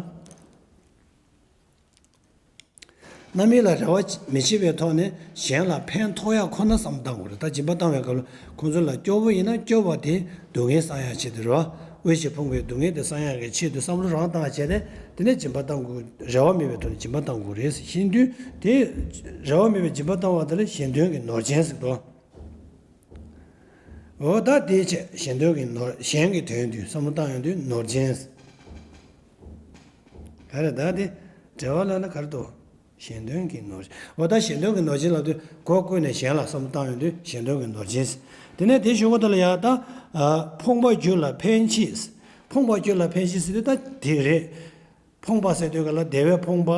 རྣམ་སྨིན་ལ་རེ་བ་མི་བྱེད་པའི་ཐོག་ནས་གཞན་ལ་ཕན་ཐོགས་ཡག་ཁོ་ན་བསམ་བློ་བཏང་དགོས་རེད། ད་སྦྱིན་པ་བཏང་བའི་སྐབས་ལ་ཁོང་ཚོ་ལ་སྐྱོ་པོ་ཡིན་ན་སྐྱོ་བ་དེ་སྡུག་བསྔལ་སངས་ཡག་ཆེད་དུ་རེད་བ། དབུལ་ཞིང་ཕོངས་པའི་སྡུག་བསྔལ་དེ་སངས་ཡག་གི་ཆེད་དུ་བསམ་བློ་རང་བཏང་བྱས་ཏེ། དེ་ནས་སྦྱིན་པ་བཏང་དགོས། རེ་བ་མེད་པའི་ཐོག་ནས་སྦྱིན་པ་བཏང་དགོས་རེད་ཟེར་བཞིན་དུས། དེ་རེ་བ་མེད་པའི་སྦྱིན་པ་བཏང་བ་དེ་ལ་གཞན་དོན་གྱི་ནོར་ཅན་ཟེར་དོ། འོ་ད་དེའི་ཆེད་གཞན་དོན་གྱི་ནོར། གཞན་གྱི་དོན་དུ་བསམ་བློ་བཏང་ཡོང་དུས་ནོར་ཅན། ག་རེ་ད་དེ་འགྲེལ་བ་ལ་ན་ག་རེ་འདུག་གཞན་དོན་གྱི་ནོར། འོ་ད་གཞན་དོན་གྱི་ནོར་ཅན་ལབ་དུས་སྒོ་ཀུན་ནས་གཞན་ལ་བསམ་བློ་བཏང་ཡོང་དུས་གཞན་དོན་གྱི་ནོར་ཅན། དེ་ནས་དེའི་གཞུག་གུ་དེ་ལ་ཡང་ད། ཕོངས་པ་རྒྱུ་ལ་ཕན་ཕྱིར། ཕོངས་པ་རྒྱུ་ལ་ཕན་ཕྱིར་ཟེར་དུས་ད་དེ་རེད། ཕོངས་པ་ཟེར་དུས་ག་ལ་བདེ་བས་ཕོངས་པ།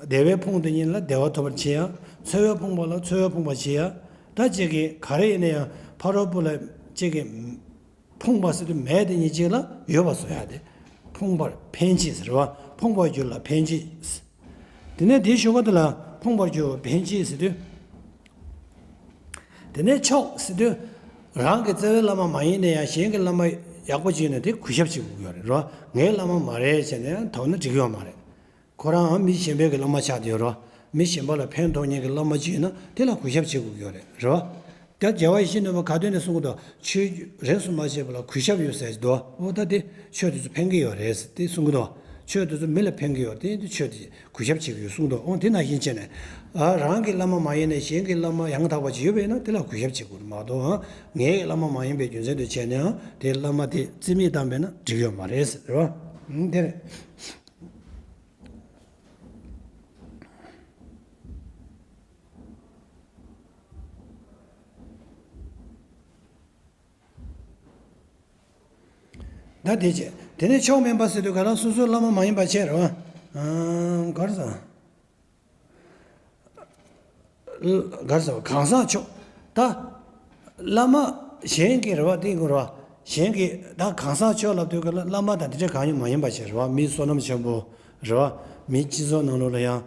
བདེ་བས་ཕོངས་དེ་ཉིད་ལ་བདེ་བ་ཐོབ་པར་བྱེད་ཡ། འཚོ་བས་ཕོངས་པ་ལ་འཚོ་བས་ཕོངས་པར་བྱེད་ཡ། ད་ཅིག་གིས་ག་རེ་ཡིན་ན་ཡང་ཕ་རོལ་པོ་ལ་ཅིག་གིས་ཕོངས་པ་ཟེར་དུས་མེད་དེ་ཉིད་ཅིག་ལ་ཡོད་པ་བཟོ་ཡ་དེ། ཕོངས་པར་ཕན་ཕྱིར་ཟེར་བ། ཕོངས་པར་གྱུར་ལ་ཕན་ཕྱིར། དེ་ནས་དེའི་གཞུག་གུ་དེ་ལ་ཕོངས་པར་གྱུར་ཕན་ཕྱིར་ཟེར་དུས། དེ་ནས་མཆོག་ཟེར་དུས། རང་གི་རྩ་བའི་བླ་མ་མ་ཡིན་ན་ཡང་གཞན་གྱི་བླ་མ་ཡག་པོ་ཅིག་ཡིན་ན་དེ་གུས་ཞབས་བྱེད་དགོས་ཀྱི་ཡོད་རེད་རོ། ངའི་བླ་མ་མ་རེད་བྱས་ནས་ཡང་དོར་ན་འགྲིག་གི་ཡོད་མ་རེད། ཁོ་རང་མི་གཞན་པའི་གི་བླ་མ་ཆགས་བསྡད་ཡོད་རོ། མི་གཞན་པ་ལ་ཕན་ཐོགས་མཁན་གྱི་བླ་མ་ཅིག་ཡིན་ན་དེ་ལ་གུས་ཞབས་བྱེད་དགོས་ཀྱི་ཡོད་རེད་རོ། ད་རྒྱལ་བ་ཡིད་བཞིན་ནོར་བུ་ག་དུས་ནས་གསུང་གི་འདུག་ཆོས་རིས་སུ་མ་ཆད་པ་ལ་གུས་ཞབས་ཡོད་ཟེར་གྱི་འདུག་འོ་ད་དེ་ཆོས་དེ་ཚོ་ཕན་གྱི་ཡོད་རེད་ཟེར་དེ་གསུང་གི་འདུག་ཆོས་དེ་ཚོ་མི་ལ་ཕན་གྱི་ཡོད་རེད། དེ་ཆོས་དེ་གུས་ཞབས་བྱེད་ཀྱི་ཡོད་གསུངས་འདུག་འོ་དེ་ནང་བཞིན་བྱས་ནས། ཨ། རང་གི་བླ་མ་མ་ཡིན་ནས་གཞན་གྱི་བླ་མ་ཡང་དག་པ་ཅིག་ཡོད་པ་ཡིན་ན་དེ་ལ་གུས་ཞབས་བྱེད་དགོས་མ་གཏོགས། ཨ། ངའི་བླ་མ་མ་ཡིན་པའི་རྒྱུ་མཚན་དུ་བྱས་ནས། ཨ། དེ་བླ་མ་དེ་རྩིས་མེད་བཏང་བས་ན་འགྲིག་ཡོད་མ་རེད་ཟེར་རོ། ཨང་། དེ་རེད། ད་དེ་བྱས། དེ་ནས་མཆོག་དམན་པ་ཟེར་དུས་ག་ལ་སོ་སོའི་བླ་མ་མ་ཡིན་པ་བྱས་རེད་བ། ཨང་། ག་རེ་ཟེར། ག་རེ་ཟེར་བ། གང་ཟག་མཆོག་ད་བླ་མ་གཞན་གྱི་རེད་བ། དེ་གོ་རེད་བ། གཞན་གྱི་ད་གང་ཟག་མཆོག་ལབ་དུས་ག་ལ་བླ་མ་དང་དེ་འདྲ་གང་ཡང་མ་ཡིན་པ་བྱས་རེད་བ། མི་བསོད་ནམས་ཆེན་པོ་རེད་བ། མི་སྤྱི་ཚོགས་ནང་ལོགས་ལ་ཡང་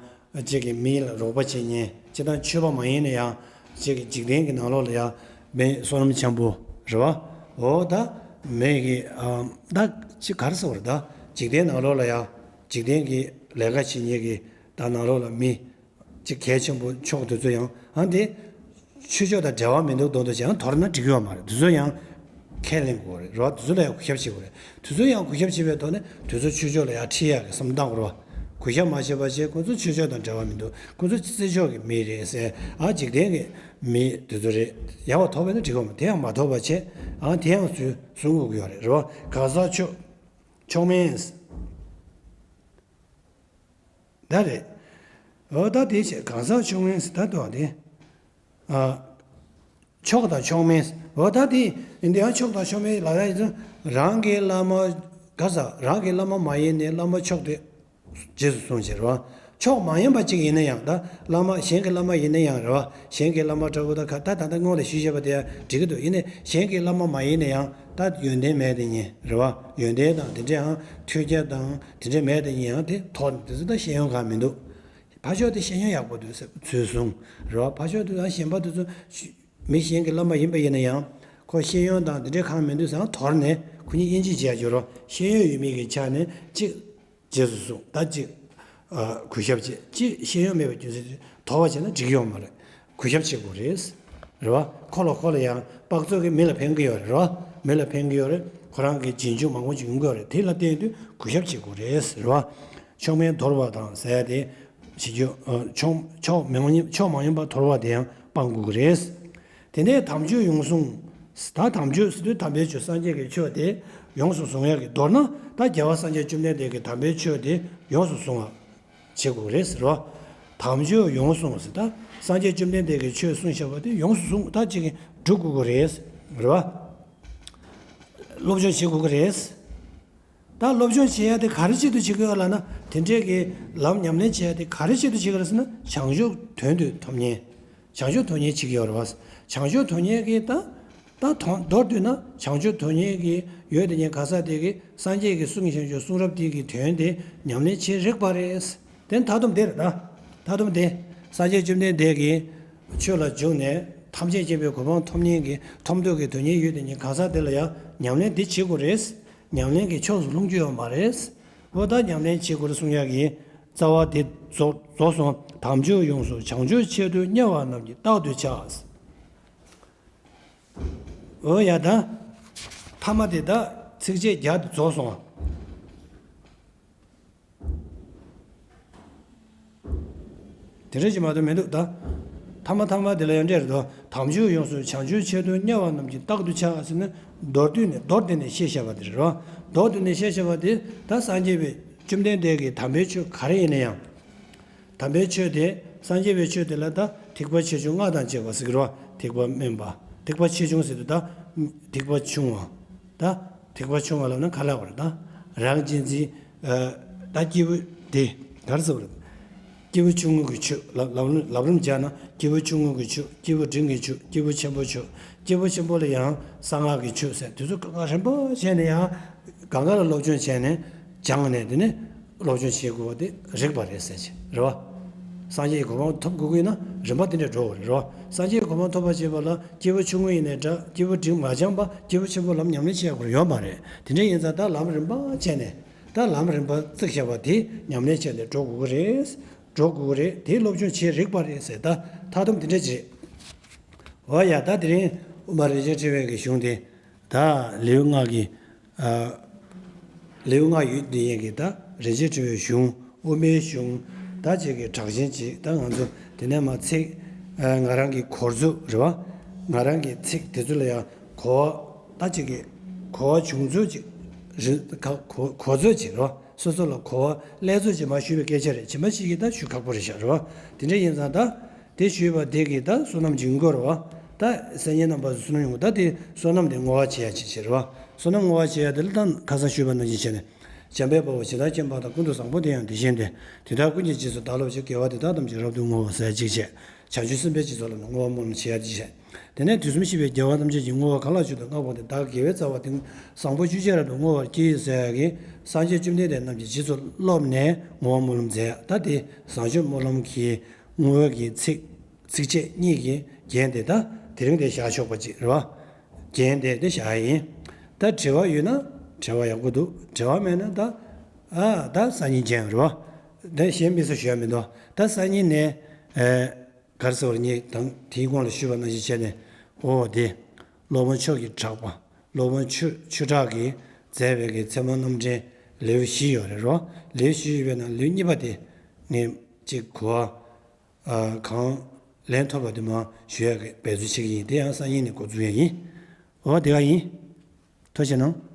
ཅིག་གིས་མི་ལ་རོགས་པ་བྱེད་མཁན། སྤྱིར་བཏང་ཆོས་པ་མ་ཡིན་ན་ཡང་ཅིག་གིས་འཇིག་རྟེན་གྱི་ནང་ལོགས་ལ་ཡང་མི་བསོད་ནམས་ཆེན་པོ་རེད་བ། འོ་ད་མི་གི། ཨ། ད་ཅིག་ག་རེ་ཟེར་བ་རེད། ད་འཇིག་རྟེན་ནང་ལོགས་ལ་ཡང་འཇིག་རྟེན་གྱི་ལས་ཀ་བྱེད་མཁན་གྱི་ད་ནང་ལོགས་ལ་མི་ཅིག་གལ་ཆེན་པོ་མཆོག་དེ་ཚོ་ཡང་། ཨ། དེ་ཆོས་ཕྱོགས་དང་འབྲེལ་བ་མི་འདུག་མདོག་མདོག་བྱས་ཡང་དོར་ན་འགྲིག་ཡོད་མ་རེད། དེ་ཚོ་ཡང་ཁས་ལེན་དགོས་རེད་རོ། དེ་ཚོ་ལ་ཡང་གུས་ཞབས་བྱེད་དགོས་རེད། དེ་ཚོ་ཡང་གུས་ཞབས་བྱེད་པའི་ཐོག་ནས་དེ་ཚོ་ཆོས་ཕྱོགས་ལ་ཡང་ཁྲིད་ཡག་གི་བསམ་བློ་བཏང་དགོས་རེད་བ། གུས་ཞབས་མ་བྱས་པ་བྱས། ཁོ་ཚོ་ཆོས་ཕྱོགས་དང་འབྲེལ་བ་མི་འདུག་ཁོ་ཚོ་རྩེ་ཕྱོགས་ཀྱི་མི་རེད་ཟེར། ཨ། འཇིག་རྟེན་གྱི་མི་དེ་ཚོ་རེད། ཡག་པ་ཐོབ་པ་ཡིན་ན་འགྲིག་གི་ཡོད་མ་རེད། དེ་ཡང་མ་ཐོབ་པ་བྱས། ཨ། དེ་ཡང་ཚུར་གསུང་དགོས་ཀྱི་ཡོད་རེད་རོ། གང་ཟག་མཆོག་མཆོག་དམན། ད་རེད། འོ་ད་དེ་བྱས། གང་ཟག་མཆོག་དམན་ཟེར་ད་འདུག་བ་དེ། ཨ། མཆོག་དང་མཆོག་དམན་ཟེར། འོ་ད་དེ་ཡིན་དུས་ཡང་མཆོག་དང་མཆོག་དམན་ལབ་ཡ་ཡིན་ཙང་། རང་གི་བླ་མ། ག་ཟེར། རང་གི་བླ་མ་མ་ཡིན་ནའི་བླ་མ་མཆོག་དེ་རྗེས་སུ་བཟུང་བྱས་རེད་བ། མཆོག་མ་ཡིན་པ་ཅིག་ཡིན་ན་ཡང་། ད་བླ་མ་གཞན་གྱི་བླ་མ་ཡིན་ན་ཡང་རེད་བ། གཞན་གྱི་བླ་མ་འདྲ་བོ་ད་ག་ད་ད་ལྟ་སྔོན་ལ་ཞུས་བཞག་པ་དེ་ཡང་འགྲིག་གི་འདུག་ཡིན་ནའི་གཞན་གྱི་བླ་མ་མ་ཡིན་ན་ཡང་ད་ཡོན་ཏན་མེད་དེ་ཉིད་རེད་བ། ཡོན་ཏན་དང་དེ་འདྲ་ཡང་ཐོས་རྒྱ་དང་དེ་འདྲ་མེད་དེ་ཉིད་ཡང་དེ་དོར་ནས་དེ་ཚོ་ད་ཤེས་ཡོན་གང་མི་འདུག་ཕར་ཕྱོགས་དེ་ཤེས་ཡོན་ཡག་པོ་འདུག་ཟེར་ཚུར་བཟུང་རེད་བ། ཕར་ཕྱོགས་དེ་ད་གཞན་པ་དེ་ཚོ་མི་གཞན་གྱི་བླ་མ་ཡིན་པ་ཡིན་ན་ཡང་། ཁོ་ཤེས་ཡོན་དང་དེ་འདྲ་གང་མི་འདུག་ཟེར་ན་དོར་ནས་ཁོ་གཉིས་དབྱེ་འབྱེད་བྱེད་ཡ་འགྱུར་རོ། ཤེས་ཡོན་ཡོད་མེད་ཀྱི་ཆ་ནས་གཅིག་རྗེས་སུ་བཟུང་། ད་གཅིག་ཨ། གུས་ཞབས་བྱེད། གཅིག་ཤེས་ཡོན་མེད་པའི་རྒྱུ་མཚན་གྱིས་དོར་བ་བྱས་ན་འགྲིག་གི་ཡོད་མ་རེད། གུས་ཞབས་བྱེད་དགོས་རེད། རེད་བ། ཁོ་ལ་ཁོ་ལ་ཡང་དཔག་ཚོད་ཀྱིས་མི་ལ་ཕན་གྱི་ཡོད་རེད། རེད་བ། མི་ལ་ཕན་གྱི་ཡོད་རེད། ཁོ་རང་གི་རྗེས་འཇུག་མང་པོ་ཅིག་ཡོང་གི་ཡོད་རེད། དེ་ལ་བརྟེན་དུས་གུས་ཞབས་བྱེད་དགོས་རེད། རེད་བ། མཆོག་དམན་དོར་བ་དང་ཟེར་ཡ་དེ་བྱེད་རྒྱུ། ཨ། མཆོག་མཆོག་མ་ཡིན། མཆོག་མ་ཡིན་པ་དོར་བ་དེ་ཡང་སྤང་དགོས་ཀྱི་རེད། དེ་ནས་དམ་ཆོས་ཡོངས་བཟུང་། ད་དམ་ཆོས་ཟེར་དུས་དམ་པའི་ཆོས། སངས་རྒྱས་ཀྱི་ཆོས་དེ་ཡོངས་སུ་བཟུང་ཡག་གི། མདོར་ན་ད་རྒྱལ་བ་སངས་རྒྱས་བཅོམ་ལྡན་འདས་ཀྱི་དམ་པའི་ཆོས་དེ་ཡོངས་སུ་བཟུང་བ་བྱེད་དགོས་རེད་ཟེར་བ། དམ་ཆོས་ཡོངས་བཟུང་ཟེར། ད་སངས་རྒྱས་བཅོམ་ལྡན་འདས་ཀྱིས་ཆོས་གསུངས་བཞག་པ་དེ་ཡོངས་སུ་བཟུང་། ད་ཅིག་སྒྲུབ་དགོས་ཀྱི་རེད། རེད་བ། སློབ་སྦྱོང་བྱེད་དགོས་ཀྱི་རེད། ད་སློབ་སྦྱོང་བྱེད་ཡ་དེ་ག་རེ་ཆེད་དུ་བྱེད་ཀྱི་ཡོད་ལབ་ན། དེ་འདྲས་ཀྱི་ལམ་ཉམས་ལེན་བྱེད་ཡ་དེ་ག་རེ་ཆེད་དུ་བྱེད་ཀྱི་རེད་ཟེར་ན། བྱང་ཆུབ་དོན་དུ་ཐོབ་ཉེན། བྱང་ཆུབ་དོན་གཉེར་བྱེད་ཀྱི་ཡོད་རེད་བ། བྱང་ཆུབ་དོན་གཉེར་གྱི་ད་ད་དོན་མདོར་བསྡུས་ན་བྱང་ཆུབ་དོན་གཉེར་གྱི་ཡོད་དེ་ཉིད་ག་ས་དེ་གི་སངས་རྒྱས་ཀྱི་གསུང་གི་བྱང་ཆུབ་གསུང་རབ་དེ་གི་དོན་དེ་ཉམས་ལེན་བྱེད་རིགས་པ་རེད། དེ་མཐའ་སྡོམ་དེ་རེད་ད། མཐའ་སྡོམ་དེ། སངས་རྒྱས་བཅོམ་ལྡན་འདས་ཀྱི་ཆོས་ལ་འཇུག་ནས་ཐམས་ཅད་མཁྱེན་པའི་གོ་འཕང་ཐོབ་ཉིད་ཀྱི་ཐོབ་འདོད་ཀྱི་དོན་གཉེར་ཡོད་དེ་ཉིད་ག་ས་དེ་ལ་ཡང་ཉམས་ལེན་འདི་བྱེད་དགོས་རེད། ཉམས་ལེན་གྱི་ཕྱོགས་སུ་ལྷུང་རྒྱུ་ཡོད་མ་རེད། འོ་ད་ཉམས་ལེན་བྱེད་དགོས་རེད་གསུང་ཡག་གི་རྩ་བ་དེ་རྫོགས་རྫོགས་སོང་། དམ་ཆོས་ཡོངས་སུ་བྱང་ཆུབ་ཆེད་དུ་དམྱལ་བ་རྣམས་ཀྱིས་རྟག་ཏུ་བྱ། འོ་ཡ་ད། ཐ་མ་དེ་ད་ཚིགས་བཅད་བརྒྱ་དེ་རྫོགས་སོང་། དེ་འདྲ་ཅིག་མ་གཏོགས་མི་འདུག་ད། ཐ་མ་ཐ་མ་དེ་ལ་ཡང་འདྲ་རེད་དོ། དམ་ཆོས་ཡོངས་སུ་བྱང་ཆུབ་ཆེད་དུ་དམྱལ་བ་རྣམས་ཀྱིས་རྟག་ཏུ་བྱ་ཟེར་ན། མདོར་བསྡུས་ནས་མདོར་བསྡུས་ནས་བཤད་བཞག་པ་དེ་རེད་རོ། མདོར་བསྡུས་ནས་བཤད་བཞག་པ་དེ་ད་སངས་རྒྱས་པའི་བཅོམ་ལྡན་འདས་ཀྱི་དམ་པའི་ཆོས་ག་རེ་ཡིན་ན་ཡང་། དམ་པའི་ཆོས་དེ་སངས་རྒྱས་པའི་ཆོས་དེ་ལ་ད་ཐེག་པ་ཆེ་ཆུང་ལྔ་དང་བཅས་པ་ཟེར་གི་རོ། ཐེག་པ་དམན་པ། ཐེག་པ་ཆེ་ཆུང་ཟེར་དུས་ད། ཐེག་པ་ཆུང་བ། ད། ཐེག་པ་ཆུང་བ་ལབ་ན་ག་ལབ་པ་རེད་ད། རང་གཅེས་འཛིན། ཨ། ད་སྐྱེས་བུ་དེ་ག་རེ་ཟེར་བ་རེད། སྐྱེས་བུ་ཆུང་ངུ་གི་ཆོས་ལབ་ལབ་ལབ་རིམ་སྦྱར་ན་སྐྱེས་བུ་ཆུང་ངུ་གི་ཆོས། སྐྱེས་བུ་འབྲིང་གི་ཆོས། སྐྱེས་བུ་ཆེན་པོ་ཆོས། སྐྱེས་བུ་ཆེན་པོ་ལ་ཡང་གསང་སྔགས་ཀྱི་ཆོས་ཟེར་དེ་ཚོ་གང་ག་རིམ་པ་བྱས་ནས་ཡང་གང་ག་ལ་སློབ་སྦྱོང་བྱས་ནས་སྦྱངས་ནས་དེ་ནས་སློབ་སྦྱོང་བྱེད་དགོས་པ་དེ་རིགས་པ་རེད་ཟེར་གྱི་རེད་བ། སངས་རྒྱས་ཀྱི་གོ་འཕང་ཐོབ་དགོས་ཀྱི་ན་རིམ་པ་དེ་འདྲ་འགྲོ་དགོས་རེད་རོ། སངས་རྒྱས་ཀྱི་གོ་འཕང་ཐོབ་པར་བྱེད་པ་ལ་སྐྱེས་བུ་ཆུང་ངུ་ཡིན་ནའི་འདྲ། སྐྱེས་བུ་འབྲིང་མ་སྦྱངས་པ་སྐྱེས་བུ་ཆེན་པོ་ལམ་ཉམས་ལེན་བྱེད་དགོས་ཡོད་མ་རེད། དེ་འདྲ་ཡིན་ཙང་ད་ལམ་རིམ་པ་བྱས་ནས། ད་ལམ་རིམ་པ་བརྩིགས་བཞག་པ་དེ་ཉམས་ལེན་བྱས་ནས་འགྲོ་དགོས་ཀྱི་རེད། འགྲོ་དགོས་ཀྱི་རེད། དེ་སློབ་སྦྱོང་བྱེད་རིགས་པ་རེད་ཟེར་ད་མཐའ་སྡོམ་དེ་འདྲ་ཅིག་རེད། འོ་ཡ་ད་དེ་རིང་དབུ་མ་རིན་ཆེན་ཕྲེང་བའི་གི་གཞུང་དེ། ད་ལེའུ་ལྔ་གི། ཨ། ལེའུ་ལྔ་ཡོད་དེ་ཡིན་གི་ད་རིན་ཆེན་ཕྲེང་བའི་གཞུང་དབུ་མའི་གཞུང་ད་ཅིག་གི་གྲགས་ཅན་ཅིག་ད་ང་ཚོ་དེ་ནས་མ་ཚིག་ཨ། ང་རང་གི་གོ་ཚོད་རེད་བ། ང་རང་གི་ཚིག་དེ་ཚོ་ལ་ཡང་གོ་བ་ད་ཅིག་གི་གོ་བ་བྱུང་ཚོད་ཅིག་རེད། ག་གོ་གོ་ཚོད་ཅིག་རེད་བ། སོ་སོ་ལ་གོ་བ་སླེབས་ཚོད་ཅིག་མ་ཞུས་པའི་སྐད་ཆ་རེད། ཇི་མ་ཞིག་གིས་ད་ཞུ་ཁག་པོ་རེད་ཤག་རེད་བ། དེ་འདྲ་ཡིན་ཙང་ད། དེ་ཞུས་པ་དེ་གིས་ད་བསོད་ནམས་ཀྱི་འགོ་རེད་བ། ད་སེམས་ཅན་རྣམས་ལ་བསོད་ནམས་ཡོང་གི་ད་དེ་བསོད་ནམས་དེ་བསྔོ་བ་བྱེད་ཡ་ཅིག་བྱེད་རེད་བ། བསོད་ནམས་བསྔོ་བ་བྱེད་ཡ་དེ་ལ་ད་ཁ་སང་ཞུས་པ་ནང་བཞིན་བྱས་ནས། འཇམ་དཔལ་དཔའ་བོས་ཇི་ལྟར་མཁྱེན་པ་དང་། ཀུན་ཏུ་བཟང་པོ་དེ་ཡང་དེ་བཞིན་ཏེ། དེ་དག་ཀུན་གྱི་རྗེས་སུ་བདག་སློབ་ཅིང་། དགེ་བ་འདི་དག་ཐམས་ཅད་རབ་ཏུ་བསྔོ་ཟེར་ཡ་གཅིག་བྱས། བྱང་ཆུབ་སེམས་དཔའི་སྤྱི་ཚོགས་ལ་ནི་བསྔོ་བ་སྨོན་ལམ་བྱེད་ཡ་གཅིག་བྱས། དེ་ནས་དུས་གསུམ་གཤིས་པའི་རྒྱལ་བ་ཐམས་ཅད་ཀྱིས། བསྔོ་བ་གང་ལ་མཆིས་ཏེ་བསྔགས་པ་དེ། བདག་དགེ་བའི་རྩ་བ་དེ། བཟང་པོ་སྤྱོད་ཅེས་རབ་ཏུ་བསྔོ་བར་བགྱི། ཟེར་ཡ་གི་སངས་རྒྱས་བཅོམ་ལྡན་འདས་རྣམས་ཀྱི་རྗེས་སུ་སློབ་ནས་བསྔོ་བ་སྨོན་ལམ་མཛད་ཡ། ད་དེ་བཟང་སྤྱོད་སྨོན་ལམ་གྱི་བསྔོ་བའི་གི་ཚིག་ཚིགས་བཅད་གཉིས་ཀྱི་རྒྱན་དེ་ད་དེ་རིང་དེ་བཞག་ཆོག་པ་ཅིག་རེད་བ། རྒྱན་དེ་དེ་བཞག་ཡ་ཡིན། ད་དྲི་བ་ཡོད་ན་དྲི་བ་ཡག་པོ་འདུག་དྲི་བ་མེད་ན་ད། ཨ་ད་སང་ཉིན་མཇལ་རེད་བ། ད་གཞན་དམིགས་བསལ་ཞུ་ཡ་མི་འདུག་ད་སང་ཉིན་ནས་ཨེ། ག་རེ་ཟེར་བ་ངས་ད་དེའི་གོང་ལ་ཞུས་པ་ནང་བཞིན་བྱས་ནས། འོ་དེ། སློབ་དཔོན་ཆོས་ཀྱི་གྲགས་པ། སློབ་དཔོན་ཆོས་ཆོས་གྲགས་ཀྱིས་མཛད་པའི་གི་ཚད་མ་རྣམ་འདྲེན་ལེའུ་བཞི་ཡོད་རེད་རོ། ལེའུ་བཞི་ཡོད་པའི་ནང་ལེའུ་གཉིས་པ་དེ་ངས་གཅིག་གོ་བ། ཨ། གང་ལེན་ཐུབ་པ་དེ་མར་ཞུ་ཡག་གི་འབད་རྩོལ་བྱེད་ཀྱི་ཡིན། དེ་ཡང་སང་ཉིན་ནས་འགོ་འཛུགས་ཡག་ཡིན། འོ་དེ་ག་ཡིན། ཐུགས་རྗེ་གནང་།